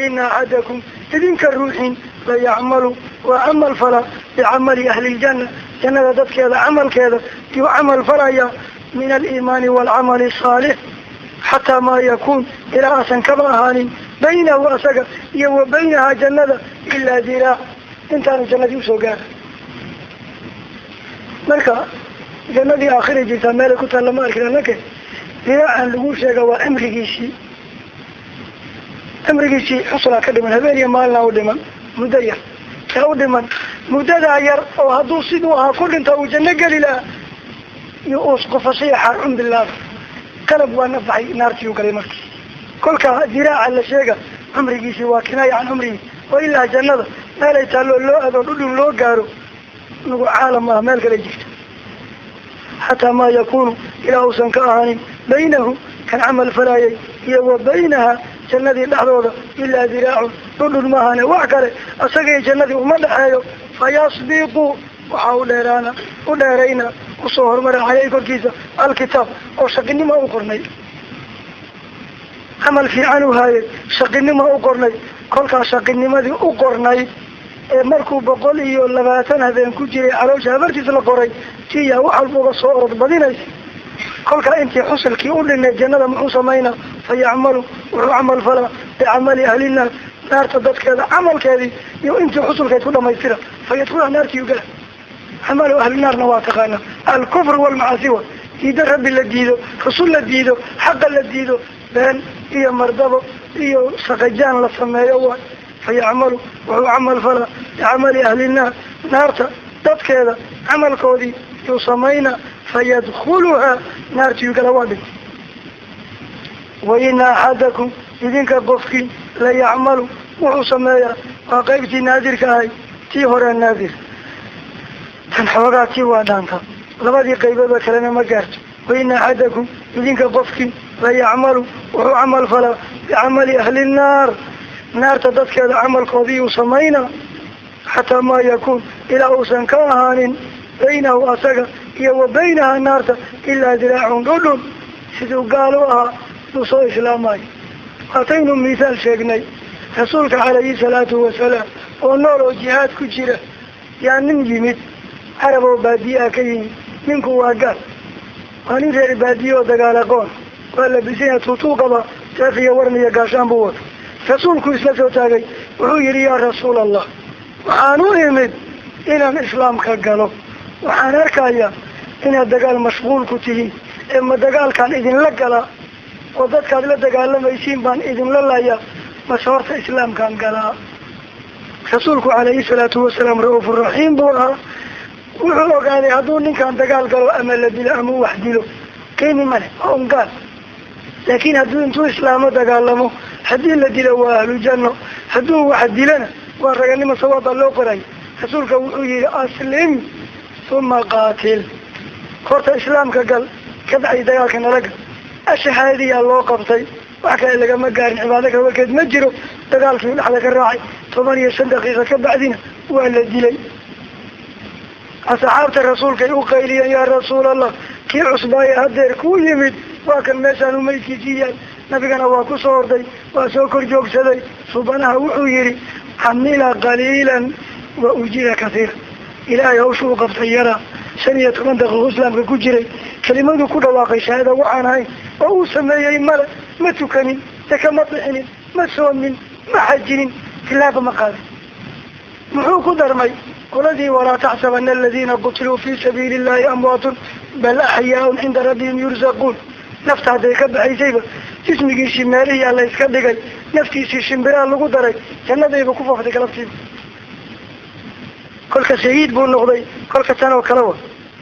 ina axadakum, idinka ruuxin, la yacmalu, waa camal fala bicamali ahli ljanna, jannada dadkeeda camalkeeda yuu camal falaya, min aliimaani waalcamali asaalix, xataa maa yakuun, ilaa aasan kaba ahaanin baynahu asaga iyo wa baynahaa jannada ilaa diraac, intaanu jannadii usoo gaara. Marka jannadii aakhira jirtaa meelay ku taalla ma arkin anake. Diraacan lagu sheega waa cimrigiisii, cimrigiisii xuslaa ka dhiman, habeen iyo maalina u dhiman, muddo yar yaa u dhiman. Muddadaa yar oo hadduu siduu ahaa ku dhinto uu janno geli lahaa iyo uus qofashiya xaarcun bilaaba qalab waa nafaxay, naartii u galay. Marka kolka diraaca la sheega cumrigiisii waa kinaaya can cumrigii, oo ilaa jannada meelay taalloo loo ado dhudhun loo gaaro nagu caalam ah, meel kale jirta. Xataa maa yakuunu, ilaa uusan ka ahaanin baynahu kan camal falaayay iyo wa baynaha jannadii dhexdooda ilaa diraacun, dhudhun maahane wax kale asagii jannadii uma dhexeeyo. Fayasbiqu, waxaa u dheeraana u dheerayna usoo horumara caleyhi korkiisa alkitaab, oo shaqinima u qornay, camal fiican u haayay, shaqinima u qornay. Kolkaa shaqinimadii u qornay Ee markuu 120 habeen ku jiray caloosha habartiis la qoray, tiya wax walba uga soo orod badinaysa. Kolka intii xusulkii u dhinay jannada muxuu samaynaa? Fa yacmalu, wuxuu camal falaa bicamali ahlinaar, naarta dadkeeda camalkeedii iyo intii xusulkeed ku dhamaystira. Fa yadkhuluha, naartii ugala. Camalu ahlinaarna waa taqaanaa, alkufru walmacaasi, wa diido rabbi la diido, rasul la diido, xaqa la diido, been iyo mardabo iyo saqajaan la sameeyo waay. Fa yacmalu, wuxuu camal falaa bicamali ahlinaar, naarta dadkeeda camalkoodii yuu samaynaa. Fayadkhuluhaa, naartii ugala, waa dhintay. Waina axadakum, idinka qofkii, la yacmalu, wuxuu sameeyaa. Waa qaybtii naadirka ahay, tii hore naadir, tan xoogaa tii waa dhaantaa, labadii qaybooda kalena ma gaarto. Waina axadakum, idinka qofkii, la yacmalu, wuxuu camal falaa bicamali ahli nnaar, naarta dadkeeda camalkoodii uu samaynaa, xataa maa yakuun, ilaa uusan ka ahaanin, baynahu asaga iyo wa baynaha naarta ilaa diraacun, dhudhun. Siduu gaal u ahaa yuu soo islaamayo. Waataynu mithaal sheegnay, rasuulka calayhi salaatu wasalaam oo nool oo jihaad ku jira yaa nin yimid carab oo baadiye ah ka yimid. Ninku waa gaal, waa nin reer baadiye oo dagaal aqoon, waa labisanya, tuutuu qaba, seef iyo waran iyo gaashaan buu wata. Rasuulku isla soo taagay, wuxuu yihi: "Yaa rasuul Allah, waxaan u imid inaan islaamka galo. Waxaan arkayaa inaad dagaal mashquul ku tihiin, ee ma dagaalkaan idinla galaa oo dadkaad la dagaalamaysiin baan idinla layaa, mase horta islaamkaan galaa?" Rasuulku calayhi salaatu wasalaam ra-uufuraxiim buu ahaa. Wuxuu ogaaday hadduu ninkan dagaal galo ama la dilo ama u wax dilo, qiimi male, waa un gaal. Laakiin hadduu intuu islaamo dagaalamo, haddii la dilo waa ahlu janno, hadduu wax dilana waa raganimo, sawaab baa loo qoray. Rasuulka wuxuu yihi: "Aslim uma qaatil, horta islaamka gal, kabacdi dagaalka nala gal." Ashahaadiyaa loo qabtay, wax kale lagama gaarin, cibaado kale warkeed ma jiro. Dagaalkii dhexda ka raacay, 15 daqiiqa ka bacdina waa la dilay. Asxaabta rasuulkay u qayliyeen: "Yaa rasuulallah, kii cusbaaye hadeer kuu yimid waa kan meeshaan umaydkiisii yahay." Nabigana waa ku soo orday, waa soo kor joogsaday. Subanaha wuxuu yihi: "Camila qaliilan wa ujira kasiira." Ilaahay hawshu u qabtay yaraa, 15 daqiiqo islaamka ku jiray, kelimadu ku dhawaaqay shahaada waxaan ahayn oo uu sameeyey male. Ma tukanin, saka ma bixinin, ma soomin, ma xajinin, tilaaba ma qaadin. Muxuu ku darmay? Qoladii "walaa taxsabana aladiina qutiluu fii sabiili illahi amwaatun bal axyaaun cinda rabbihim yurzaquun". Nafta hadday ka baxaysayba jismigiisii meelihiyaa la iska dhigay, naftiisii shimbiraa lagu daray, jannadayba ku fooftay galabtiiba. Kolka shahiid buu noqday. Kolka tan oo kale wa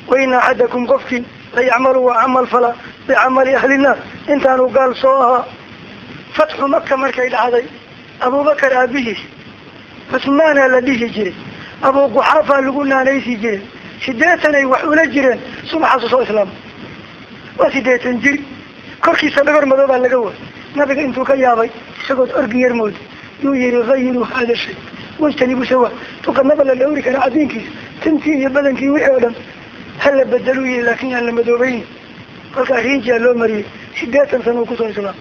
waina axadakum, qofkii, la yacmalu, waa camal fala bicamali ahli naar intaanu gaal soo ahaa. Fatxu Maka markay dhacday, Abubakar aabihiis Cusmaana la dhihi jiray, Abuu Quxaafaa lagu naanaysi jiray. 80 ay wax ula jireen subaxaasu soo islaamay, waa 80 jir. Korkiisa dhagor madoobaa laga way. Nabiga intuu ka yaabay, isagood orgi yar mooda, yuu yihi: "Gayiruu hada shay wajtanibu sawa." Duqanaba la dhawri karaa cadiinkiisa, tintii iyo badankii wixii oo dhan hala bedeluu yihi, laakin yaan la madoobeyn. Kolkaa riinjiyaa loo mariyey. 80 sana uu kusoo islaamay.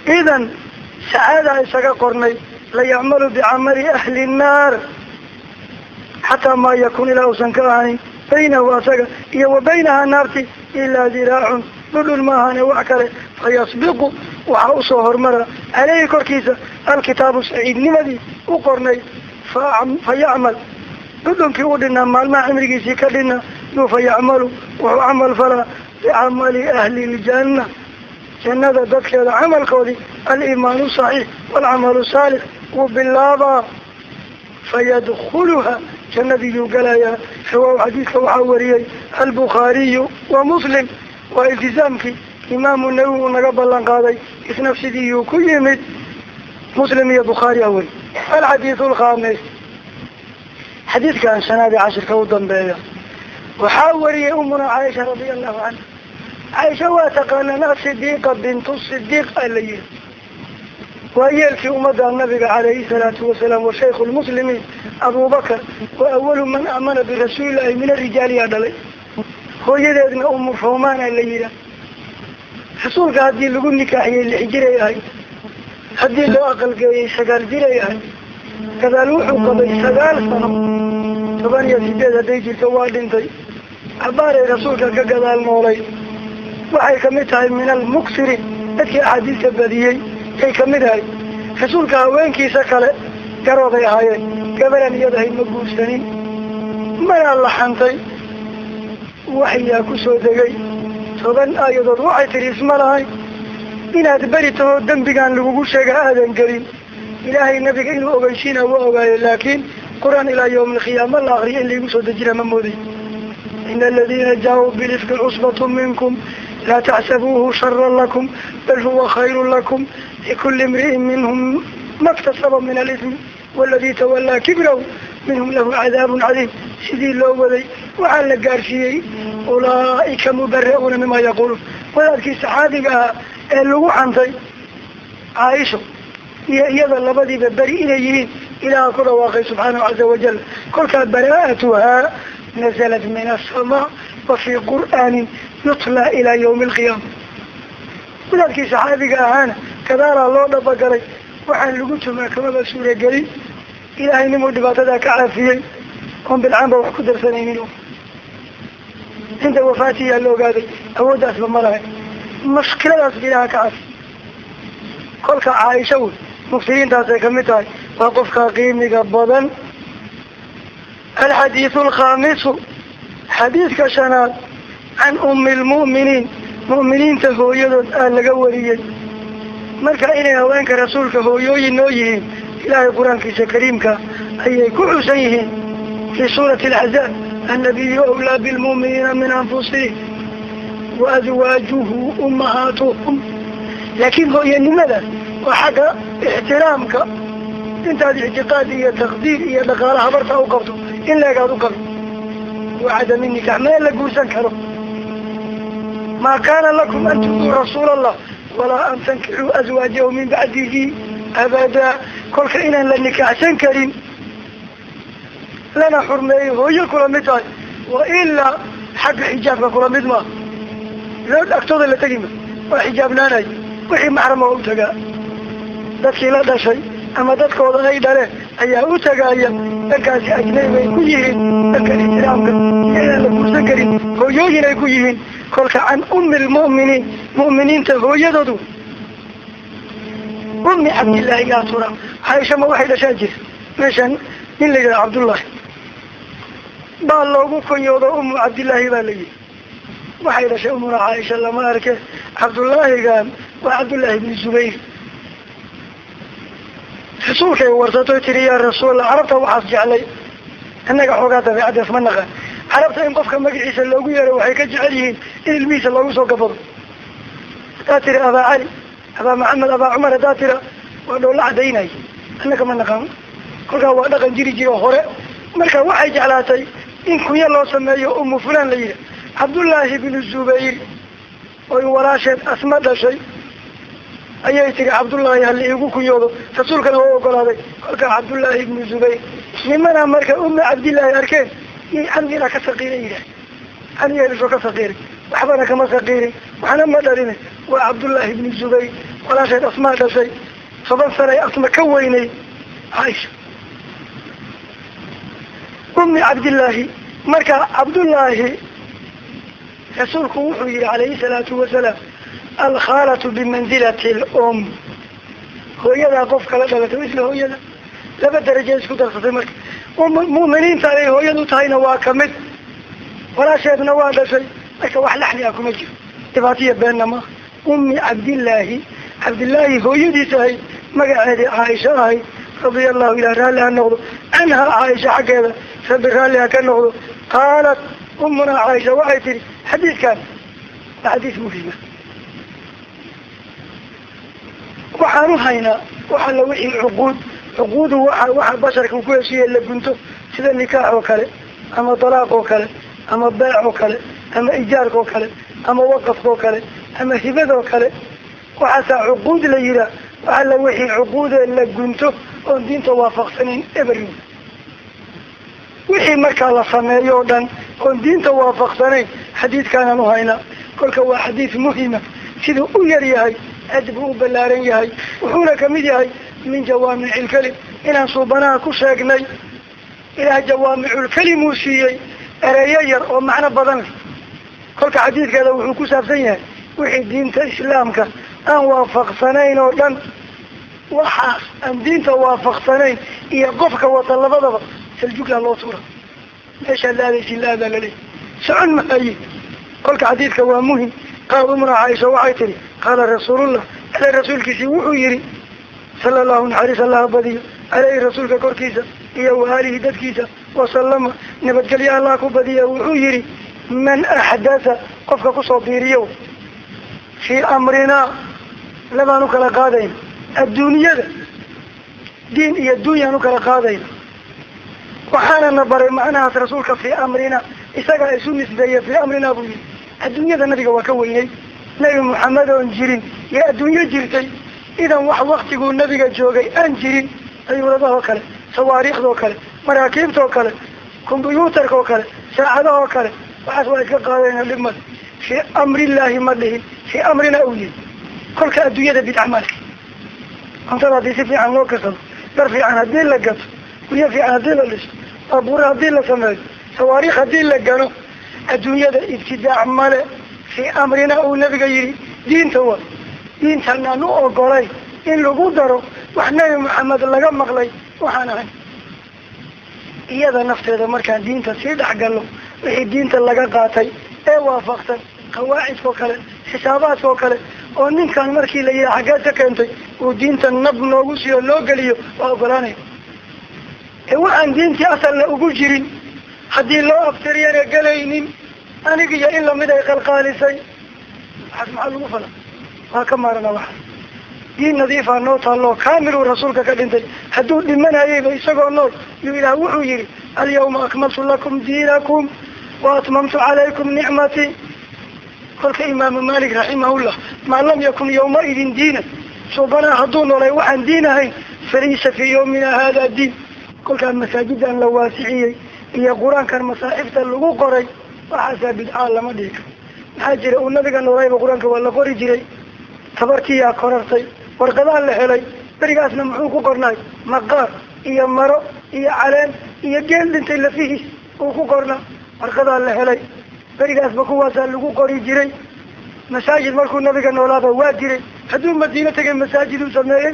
Idan sacaada isaga qornay. La yacmalu bicamali ahli nnaar xataa maa yakun, ilaa uusan ka ahanin, baynahu asaga iyo wa baynahaa naarti ilaa diraacun, dhudhun maahane wax kale. Fayasbiqu, waxaa usoo hormara, caleyhi korkiisa alkitaabu, saciidnimadii u qornay. Fa yacmal, dhudhunkii u dhinaa maalmaha cimrigiisii ka dhinaa yuu, fa yacmalu, wuxuu camal falaa, bicamali ahli ljanna, jannada dadkeeda camalkoodii, aliimaanu saxiix waalcamalu saalix wuu bilaabaa. Fayadkhuluha, jannadiiyuu galayaa. Rawaahu, xadiidka waxaa wariyey albukhaariyu wa Muslim. Waa iltizaamkii imaamu Nawowi uu naga ballan qaaday, isna sidiiyuu ku yimid. Muslim iyo Bukhaari aa weri. Alxadiidu alkhaamis, xadiidkan shanaad ee cashirka u dambeeya, waxaa wariyey umuna Caaisha radia allahu canha. Caaisha waa taqaanaan, Asidiiqa bintu Sidiiq aa la yihi, waa yeelkii ummadda nabiga calayhi salaatu wasalaam, wa shaykhu lmuslimiin Abubakar wa awalu man aamana birasuulillahi min arijaal yaa dhalay. Hooyadeedna Umu Romaana la yihaa. Rasuulka haddii lagu nikaaxiyey 6 jiray ahayd, haddii loo aqalgeeyey 9 jiray ahayd. Gadaal wuxuu qabay 9 sano, 18 hadday jirto waa dhintay. Cabaaray rasuulka ka gadaal noolay. Waxay kamid tahay min almuksiriin, dadkii axaadiista badiyey ay kamid ahay. Rasuulka haweenkiisa kale garoobay ahaayeen, gabaran iyadahay ma guursanin, manaa laxantay. Waxyaa ku soo degay 10 aayadood. Waxay tihi, isma lahayn inaad beri tahoo dembigan lagugu sheega aadan gelin. Ilaahay nabiga inuu ogeysiina waa ogaaye, laakiin qur-aan ilaa yawmi alqiyaama la akriyo in laigu soo dejina ma mooday. Ina aladiina jaa-uu bilifki cusbatu minkum, laa taxsabuuhu sharan lakum, bal huwa khayrun lakum. Likulli imri'in minhum ma ktasaba min alismi, waladii tawallaa kibrahu minhum lahu cadaabun cadiim. Sidii loo waday waxaa la gaarsiiyey ulaa'ika mubara'uuna mima yaquuluun. Wadaadkii saxaabiga ahaa ee lagu xantay, Caaisho iyo iyada labadiiba beri inay yihiin ilaaha ku dhawaaqay subxaanahu caza wajal. Kolkaa baraa'atuhaa nazalat min asamaa wa fii qur'aanin yutlaa ilaa yawmi alqiyaama. Wadaadkii saxaabiga ahaana gadaalaa loo dhabagalay, waxaan lagu tumaa kamaba suuragelin. Ilaahay nimuu dhibaatadaa ka caafiyey oon bilcaanba wax ku darsanaynin. Cinda wafaatiyaa la ogaaday awooddaasba ma lahayn, mushkiladaasba ilaaha ka caafiy. Kolka Caaisha wey muftiriintaasay kamid tahay, waa qofka qiimiga badan. Alxadiidu alkhaamisu, xadiidka shanaad, can ummi lmu'miniin, mu'miniinta hooyadood aa laga wariyey. Marka inay haweenka rasuulka hooyooyin noo yihiin, ilaahay qur-aankiisa kariimka ayay ku xusan yihiin fii suurati alaxzaab: annabiyu awlaa bilmu'miniina min anfusihim wa azwaajuhu ummahaatuhum. Laakiin hooyanimadaas waa xagga ixtiraamka, intaad ictiqaad iyo taqdiir iyo dhaqaala habarta u qabto in leegaad u qabto. Wa cadami nikax, meel la guursan karo. Maa kaana lakum an tuduu rasuula allah walaa an tankixuu azwaajahu min bacdihi abadaa. Kolka inaan la nikaaxsan karin lana xurmeeyo hooyo kula mid tahay, wa ilaa xagga xijaabka kula mid maaha. Loo agtooda la tegi ma, waa xijaabnaanay. Wixii maxrama waa u tagaa, dadkii la dhashay ama dadkooda ay dhaleen ayaa u tagaaya. Dhankaasi ajnabi bay ku yihiin, dhanka ixtiraamka iyo inaan la guursan karin hooyooyin ay ku yihiin. Kolka can ummi lmu'miniin, mu'miniinta hooyadoodu, ummi Cabdillaahi yaa tura. Caaisha ma waxay dhashaa jira? Meeshan nin la yidhaha Cabdullaahi baa loogu kunyoodo, Ummu Cabdillaahi baa la yihi. Waxay dhashay umuna Caaisha lama arke. Cabdullaahigan waa Cabdullaahi ibni Zubayr. Rasuulkay warsatoy tiri, yaa rasuulallah, carabta waxaas jeclay, innaga xoogaa dabeecaddaas ma naqaan. Carabta in qofka magaciisa loogu yeero waxay ka jecel yihiin in ilmihiisa loogu soo gabado. Haddaa tiri Abaa Cali, Abaa Maxamed, Abaa Cumar, haddaa tira waa dhoolla cadaynay. Innaka ma naqaan. Kolkaa waa dhaqan jiri jiro hore. Marka waxay jeclaatay in kunyo loo sameeyo, Umu Fulan la yidhi. Cabdullaahi bnu Zubayr oy walaasheed Asma dhashay ayay tiri, Cabdullaahi hala iigu kunyoodo. Rasuulkana waa ogolaaday. Kolkaa Cabdullaahi ibnu Zubayr nimana markay Ummi Cabdillaahi arkeen yay camigaa ka saqiiray yidhaah, camigeedasoo ka saqiiray. Waxbana kama saqiirin, waxna ma dhalin. Waa Cabdullaahi ibnu Zubayr, walaasheed Asmaa dhashay, 10 sanay Asma ka weynay Caaisha. Ummi Cabdillaahi. Marka Cabdullaahi rasuulku wuxuu yihi calayhi salaatu wasalaam: alkhaalatu bimanzilati alum. Hooyadaa qof kala dhalatay isla hooyada laba darajo isku darsatay. Marka mu'miniinta ay hooyadu tahayna waa kamid, walaasheedna waa dhashay. Marka wax laxni ah kuma jiro, dhibaatiya beenna maaha. Ummi Cabdillaahi, Cabdillaahi hooyadiis ahayd, magaceedii Caaisha ahayd, radia allahu, ilah raalli ha noqdo, canhaa Caaisha xaggeeda rabbi raalli ha ka noqdo. Qaalat umunaa Caaisha waxay tihi, xadiidkan waa xadiis muhima. Waxaan u haynaa waxa la wixii cuquud. Cuquudu waxa basharka ku heshiiye la gunto, sida nikaax oo kale, ama dalaaq oo kale, ama beec oo kale, ama ijaarka oo kale, ama waqafka oo kale, ama hibadoo kale. Waxaasaa cuquud la yihaa. Waxa la wixii cuquudee la gunto oon diinta waafaqsanayn eber. Wixii markaa la sameeyo o dhan oon diinta waafaqsanayn xadiidkaanaan u haynaa. Kolka waa xadiis muhima, siduu u yar yahay aad buu u ballaaran yahay, wuxuuna kamid yahay min jawaamici lkalim. inaan suubanaha ku sheegnay ilaah jawaamicul kalimuu siiyey ereyo yar oo macno badan leh kolka xadiidkeeda wuxuu ku saabsan yahay wixii diinta islaamka aan waafaqsanayn oo dhan waxaas aan diinta waafaqsanayn iyo qofka wata labadaba saljugla loo tuura meeshaad la aadaysin la aadaa laleeyahy socon maaye kolka xadiidka waa muhim qaal umna caaisha waxay tihi qaala rasuulullah ale rasuulkiisii wuxuu yihi sala allahu naxariis allaha badiyo caleyhi rasuulka korkiisa iyo waaalihi dadkiisa wasalama nabadgelyo allah ku badiya wuxuu yihi man axdatha qofka kusoo biiriyo fii amrinaa labaan u kala qaadayna adduunyada diin iyo dunyaan u kala qaadayna waxaana na baray macnahaas rasuulka fii amrina isagaa isu nisbeeye fii amrinaa buu yihi adduunyada nabiga waa ka weynay nabi maxamed oon jirin iyo adduunyo jirtay idan wax waktiguu nabiga joogay aan jirin dayuuradahoo kale sawaariikhdoo kale maraakiibtoo kale kombyuutarkaoo kale saacadahoo kale waxaas waa iska qaadayna dhib male fii amrillaahi ma dhihin fii amrina uu yihi kolka adduunyada bidca male cuntada haddii si fiican loo karsado dhar fiican haddii la gato guryo fiican haddii la dhiso baabuur haddii la sameeyo sawaariikh haddii la gano adduunyada ibtidaac male fii amrina uu nabiga yihi diinta wa diintan aan u ogolay in lagu daro wax nabi maxamed laga maqlay waxaan ahayn iyada nafteeda markaan diinta sii dhexgalno wixii diinta laga qaatay ee waafaqsan qawaacidkoo kale xisaabaadkoo kale oo ninkan markii la yihi xaggeed ka keentay uu diinta nab noogu siiyo noo geliyo waa ogolaanaya ee waxaan diintii asalna ugu jirin haddii loo abtiriyana gelaynin anigiyo in lamid ay qalqaalisay waxaas maxaa lagu fala waa ka maarana waxaas diin nadiifaa noo taalloo kaamiluu rasuulka ka dhintay hadduu dhimanayayba isagoo nool yuu ilaah wuxuu yihi alyawma akmaltu lakum diinakum wa atmamtu calaykum nicmatii kolka imaamu maalik raximahullah maa lam yakun yawmaidin diinan suubanaa hadduu noolay waxaan diin ahayn falaysa fii yawmina hada diin kolkaan masaajidan la waasiciyey iyo qur-aankan masaaxifta lagu qoray waxaasaa bidcaa lama dhihi karo maxaa jira uu nabiga noolayba qur-aanka waa la qori jiray tabartiyaa korartay warqadaha la helay berigaasna muxuu ku qornay maqaar iyo maro iyo caleen iyo geel dhintay lafihiis uu ku qornaa warqadaa la helay berigaasba kuwaasaa lagu qori jiray masaajid markuu nabiga noolaaba waa jiray hadduu madiino tegay masaajid uu sameeyey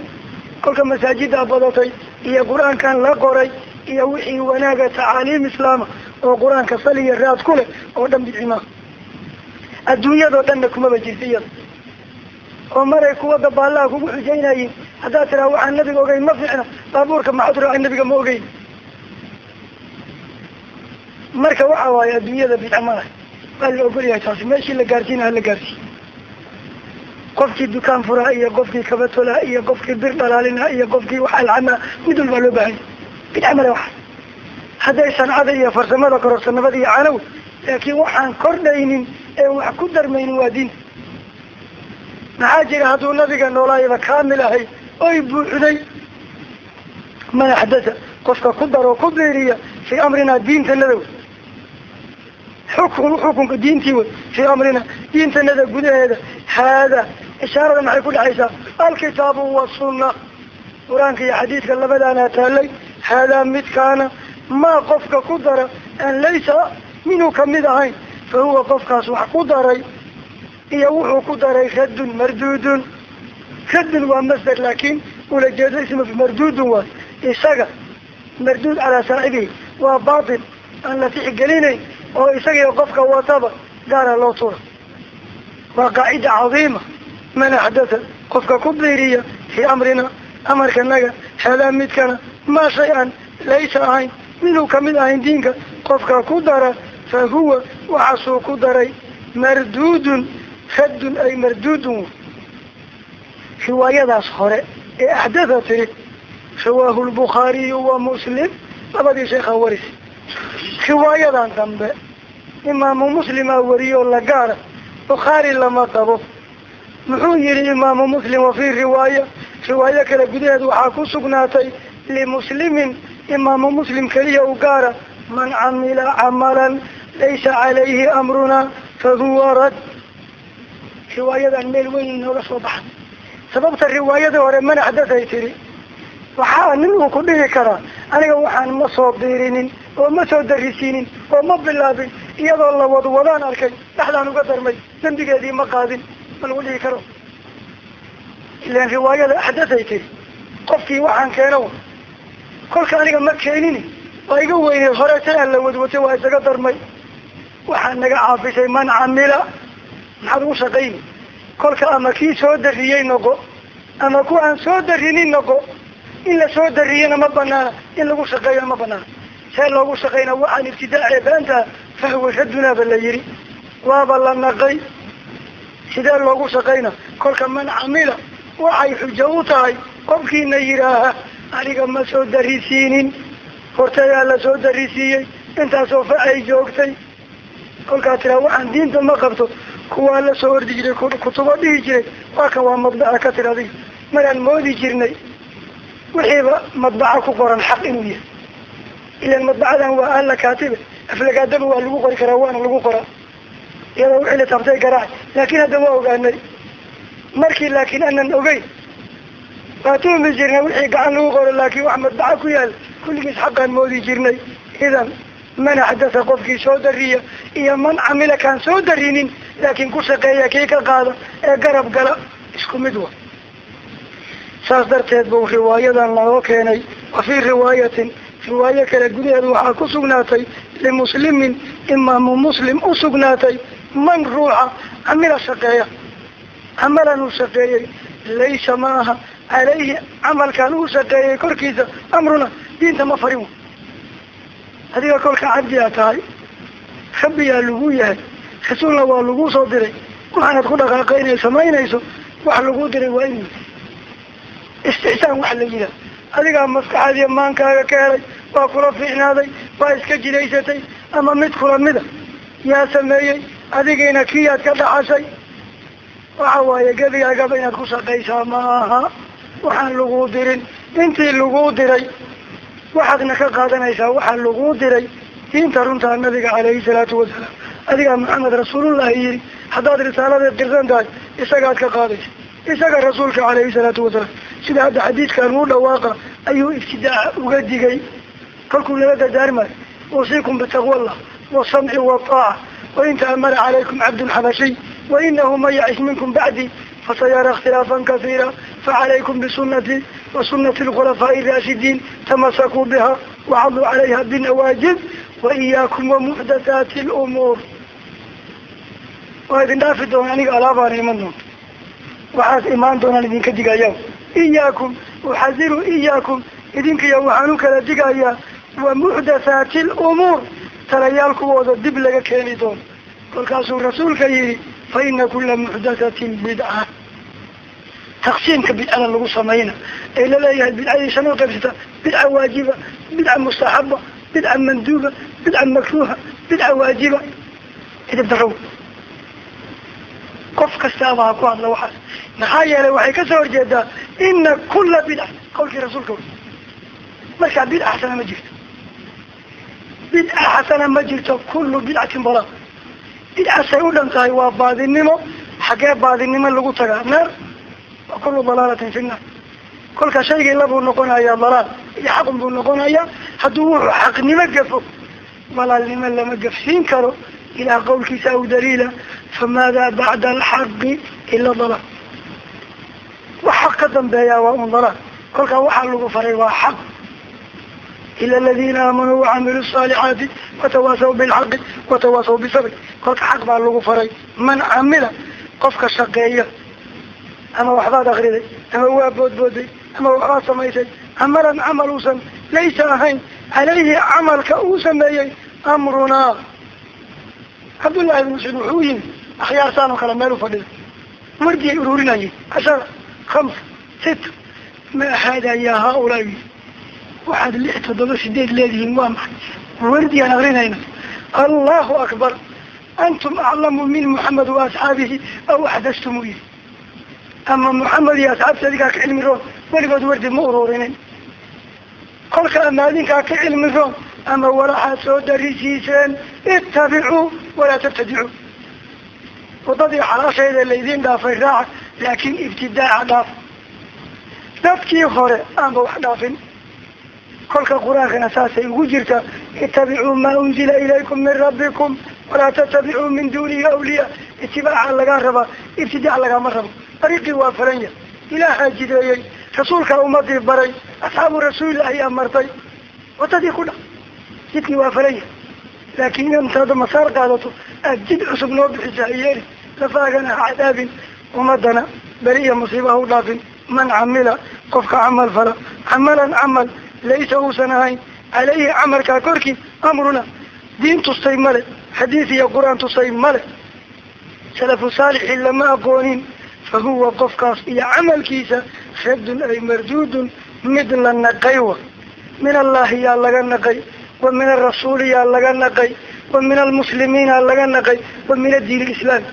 kolka masaajidaa badatay iyo qur-aankan la qoray iyo wixii wanaaga tacaaliim islaama oo qur-aanka saliya raad ku leh oo dhan bidcimaa adduunyadoo dhanna kumaba jirta iyada oo maray kuwa dabaallaha kugu xujaynayiin haddaad tiraa waxaan nabiga ogeyn ma fiicna baabuurka maxaad raacay nabiga ma ogeyn marka waxa waaye adduunyada bidca ma laha waa la ogol yahay taasi meeshii la gaarsiina hala gaarsiiy qofkii dukaan furaa iyo qofkii kabatolaa iyo qofkii bir dhalaalinaa iyo qofkii wax alcamaa mid walbaa loo baahanya bidca male waxaas hadday sancada iyo farsamada kororsanimada iyo canow laakiin waxaan kordhaynin ee wax ku darmaynin waa diinta maxaa jira hadduu nabiga noolaayaba kaamil ahay oy buuxday man axdatha qofka ku daroo ku biiriya fii amrinaa diintanada wey xukunka diintii wey fii amrina diintanada gudaheeda haada ishaarada maxay ku dhexaysaa alkitaabu wasunna qur-aanka iyo xadiidka labadaanaa taalay haadaa midkaana maa qofka ku dara aan laysa minuu kamid ahayn fa huwa qofkaas wax ku daray iyo wuxuu ku daray raddun marduudun raddun waa masder laakiin ulajeedo isma marduudun waay isaga marduud calaa saaxibihi waa baatil aan la tixgelinayn oo isagiyo qofka wataba gaara loo tuura waa qaacida cadiima man axdatha qofka ku biiriya fii amrina amarkanaga haadaa midkana maa shay-an laysa ahayn minuu kamid ahayn diinka qofka ku dara fa huwa waxaasuu ku daray marduudun raddun ay marduudun riwaayadaas hore ee axdatha tiri rawaahu lbukhaariyu wa muslim labadii sheekhaa waris riwaayadan dambe imaamu muslimaa wariyoo la gaara bukhaari lama qabo muxuu yihi imaamu muslim wa fii riwaaya riwaayo kale gudaheed waxaa ku sugnaatay limuslimin imaamu muslim keliya u gaara man camila camalan laysa calayhi amruna fahuwa rad riwaayadan meel weyn inooga soo baxay sababta riwaayadii hore man axdathay tiri Waxaa nin uu ku dhihi karaa aniga waxaan ma soo biirinin oo ma soo darisiinin oo ma bilaabin, iyadoo la wadwadaan arkay dhexdaan uga darmay, dembigeedii ma qaadin, ma lagu dhihi karo. Ilaan riwaayada axdathay tiri qofkii waxaan keeno kolka aniga ma keenini, waa iga weyneed hore tan aan la wadwatay waa isaga darmay. Waxaa naga caafisay man camila, maxaad ugu shaqayni? Kolka ama kii soo dariyey noqo ama ku aan soo darinin noqo. In la soo dariyana ma banaana, in lagu shaqeeyana ma banaana. See loogu shaqeyna waxaan ibtidaacee beenta fahwa radunaaba la yiri, waaba la naqay. Sidee loogu shaqeyna? Kolka man camila waxay xujo u tahay qofkiina yidhaaha aniga ma soo darisiinin, hortayaa la soo darisiiyey, intaasoo facay joogtay. Kolkaa tiraa waxaan diinta ma qabto, kuwaa la soo ordi jiray kutubo dhihi jiray waa kan waa madbaca ka tira adiga. Maraan moodi jirnay wixiiba madbaca ku qoran xaq inuu yahay, ilaan madbacadan waa alla kaatibe, aflagaadaba waa lagu qori karaa waana lagu qoraa iyadoo wixii la taabtay garaac. Laakiin hadda waa ogaanay markii, laakiin aanan ogeyn waa tuhmi jirnay wixii gacan lagu qoro, laakiin wax madbaca ku yaal kulligiis xaqaan moodi jirnay. Idan man axdatha qofkii soo dariya iyo man camila kaan soo darinin laakiin ku shaqeeya kii ka qaada ee garab gala isku mid wa. Saas darteed buu riwaayadan loo keenay. Wa fii riwaayatin, riwaayo kale gudaheedu waxaa ku sugnaatay limuslimin, imaamu muslim u sugnaatay, man ruuxa camila shaqeeya, camalan uu shaqeeyey, laysa ma aha calayhi camalkan uu shaqeeyey korkiisa amruna, diinta ma farin. Adiga kolka cabdi aa tahay, rabbiyaa lagu yahay, rasuulna waa lagu soo diray, waxaanad ku dhaqaaqaynay samaynayso wax lagu diray waa inuu istixsaan wax la yidhaah. Adigaa maskaxaadiyo maankaaga ka helay, waa kula fiicnaaday, waa iska jidaysatay, ama mid kula mida yaa sameeyey, adigiina kiyaad ka dhaxashay. Waxa waaye gebigaagaba inaad ku shaqaysaa ma aha waxaan lagu dirin. Intii lagu diray waxaadna ka qaadanaysaa waxaa lagu diray diinta runtaa nabiga calayhi salaatu wasalaam. Adigaa Maxamed rasuulullahi yiri, haddaad risaalada qirsan tahay isagaad ka qaadaysa, isaga rasuulka calayhi salaatu wasalaam. Sida hadda xadiidkan uu dhawaaqa ayuu ibtidaaca uga digay kolkuu nala dardaarmayo, uusiikum bitaqwallah wasamci wataaca wain ta'amara calaykum cabdun xabashiy wainahu man yacish minkum bacdi fasayara ikhtilaafan kasiira facalaykum bisunatii wa sunati alkhulafaa'i araashidiin tamasakuu biha wacaduu calayha binawaajid waiyaakum wamuxdathaati lumuur. Waa idin dhaafi doona aniga alaabaana iman doonta, waxaas imaan doonaan idinka digayaa. Iyaakum uxadiru iyaakum, idinkiya waxaan u kala digayaa wa muxdathaati lumuur, talayaal kuwooda dib laga keeni doono. Kolkaasuu rasuulka yihi fa ina kula muxdathatin bidca. Taqsiimka bidcada lagu samayna ee laleeyahay bidcadii shan u qaybsata, bidca waajiba, bidca mustaxaba, bidca manduuba, bidca makruuha, bidca waajiba, idib darow qof kastaaba ha ku hadla waxaas. Maxaa yeelay waxay kasoo horjeedaa ina kula bidca qawlkii rasuulka wey. Markaa bidca xasana ma jirto, bidca xasana ma jirto, kullu bidcatin dalaal. Bidca say u dhan tahay waa baadinimo. Xaggee baadinimo lagu tagaa? Naar. Wa kullu dalaalatin fi nnaar. Kolka shaygii labuu noqonayaa, dalaal iyo xaqun buu noqonayaa. Hadduu wuxuu xaqnimo gafo, dalaalnimo lama gafsiin karo. Ilaah qawlkiisa aw daliila, famaadaa bacda alxaqi ila dalaal. Wax xaq ka dambeeyaa waa un dalaal. Kolkaa waxaa lagu faray waa xaq. Ila aladiina aamanuu wacamiluu saalixaati watawaasaw bilxaqi watawaasaw bisabr. Kolka xaq baa lagu faray. Man camila, qofka shaqeeya, ama waxbaad akriday, ama waa boodbooday, ama waxbaad samaysay, camalan camal uusan laysa ahayn calayhi camalka uu sameeyey amrunaa. Cabdullahi ibn mascuud wuxuu u yimi akhyaartaan oo kale meel u fadhida, wardiyay ururinayeen 10 5 6, ma haadaa yaa haaulaa, waxaad 6 7 8 leedihiin waa maxay? Wardiyaan akrinayna. Allahu akbar, antum aclamu min Muxamed wa asxaabihi aw axdastumu yiri. Ama Muxamed iyo asxaabta adinkaa ka cilmi roon, weligood wardi ma ururinin. Kolka ama adinkaa ka cilmi roon ama walaxaad soo darisiiseen, ittabicuu walaa tabtadicuu. Wadadii xalaasheeda laydiin dhaafay raaca, laakiin ibtidaaca dhaaf. Dadkii hore aanba wax dhaafin. Kolka qur-aankana saasay ugu jirtaa, ittabicuu maa unzila ilaykum min rabbikum walaa tattabicuu min duunihi awliya. Itibaaca lagaa rabaa, ibtidaac lagama rabo. Dariiqii waa falanya, ilaahaa jideeyey, rasuulkaa ummadii baray, asxaabu rasuulilaahi amartay, wadadii ku dhac, jidkii waa falanya. Laakiin intaad masaar qaadato aad jid cusub noo bixisa ha yeeli, lafaagana ha cadaabin, ummadana beri iyo musiiba ha u dhaafin. Man camila, qofka camal fala, camalan camal, laysa uusan ahayn caleyhi camalkaa korkii amruna, diin tustay male, xadiis iyo qur-aan tustay male, salafu saalixi lama aqoonin, fa huwa qofkaas iyo camalkiisa raddun ay marduudun, mid la naqay wa min allahi yaa laga naqay, wa min arasuuli yaa laga naqay, wa min almuslimiina laga naqay, wa min addiin alislaami.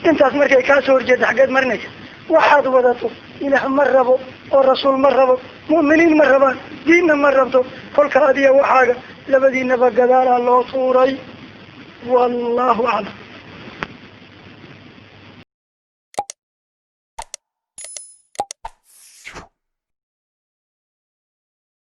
Intaas markay kaa soo horjeeda xaggeed marinaysa, waxaad wadato ilaah ma rabo oo rasuul ma rabo, mu'miniin ma rabaan, diinna ma rabto. Kolka adiga waxaaga labadiinaba gadaalaa loo tuuray. Wallahu aclam.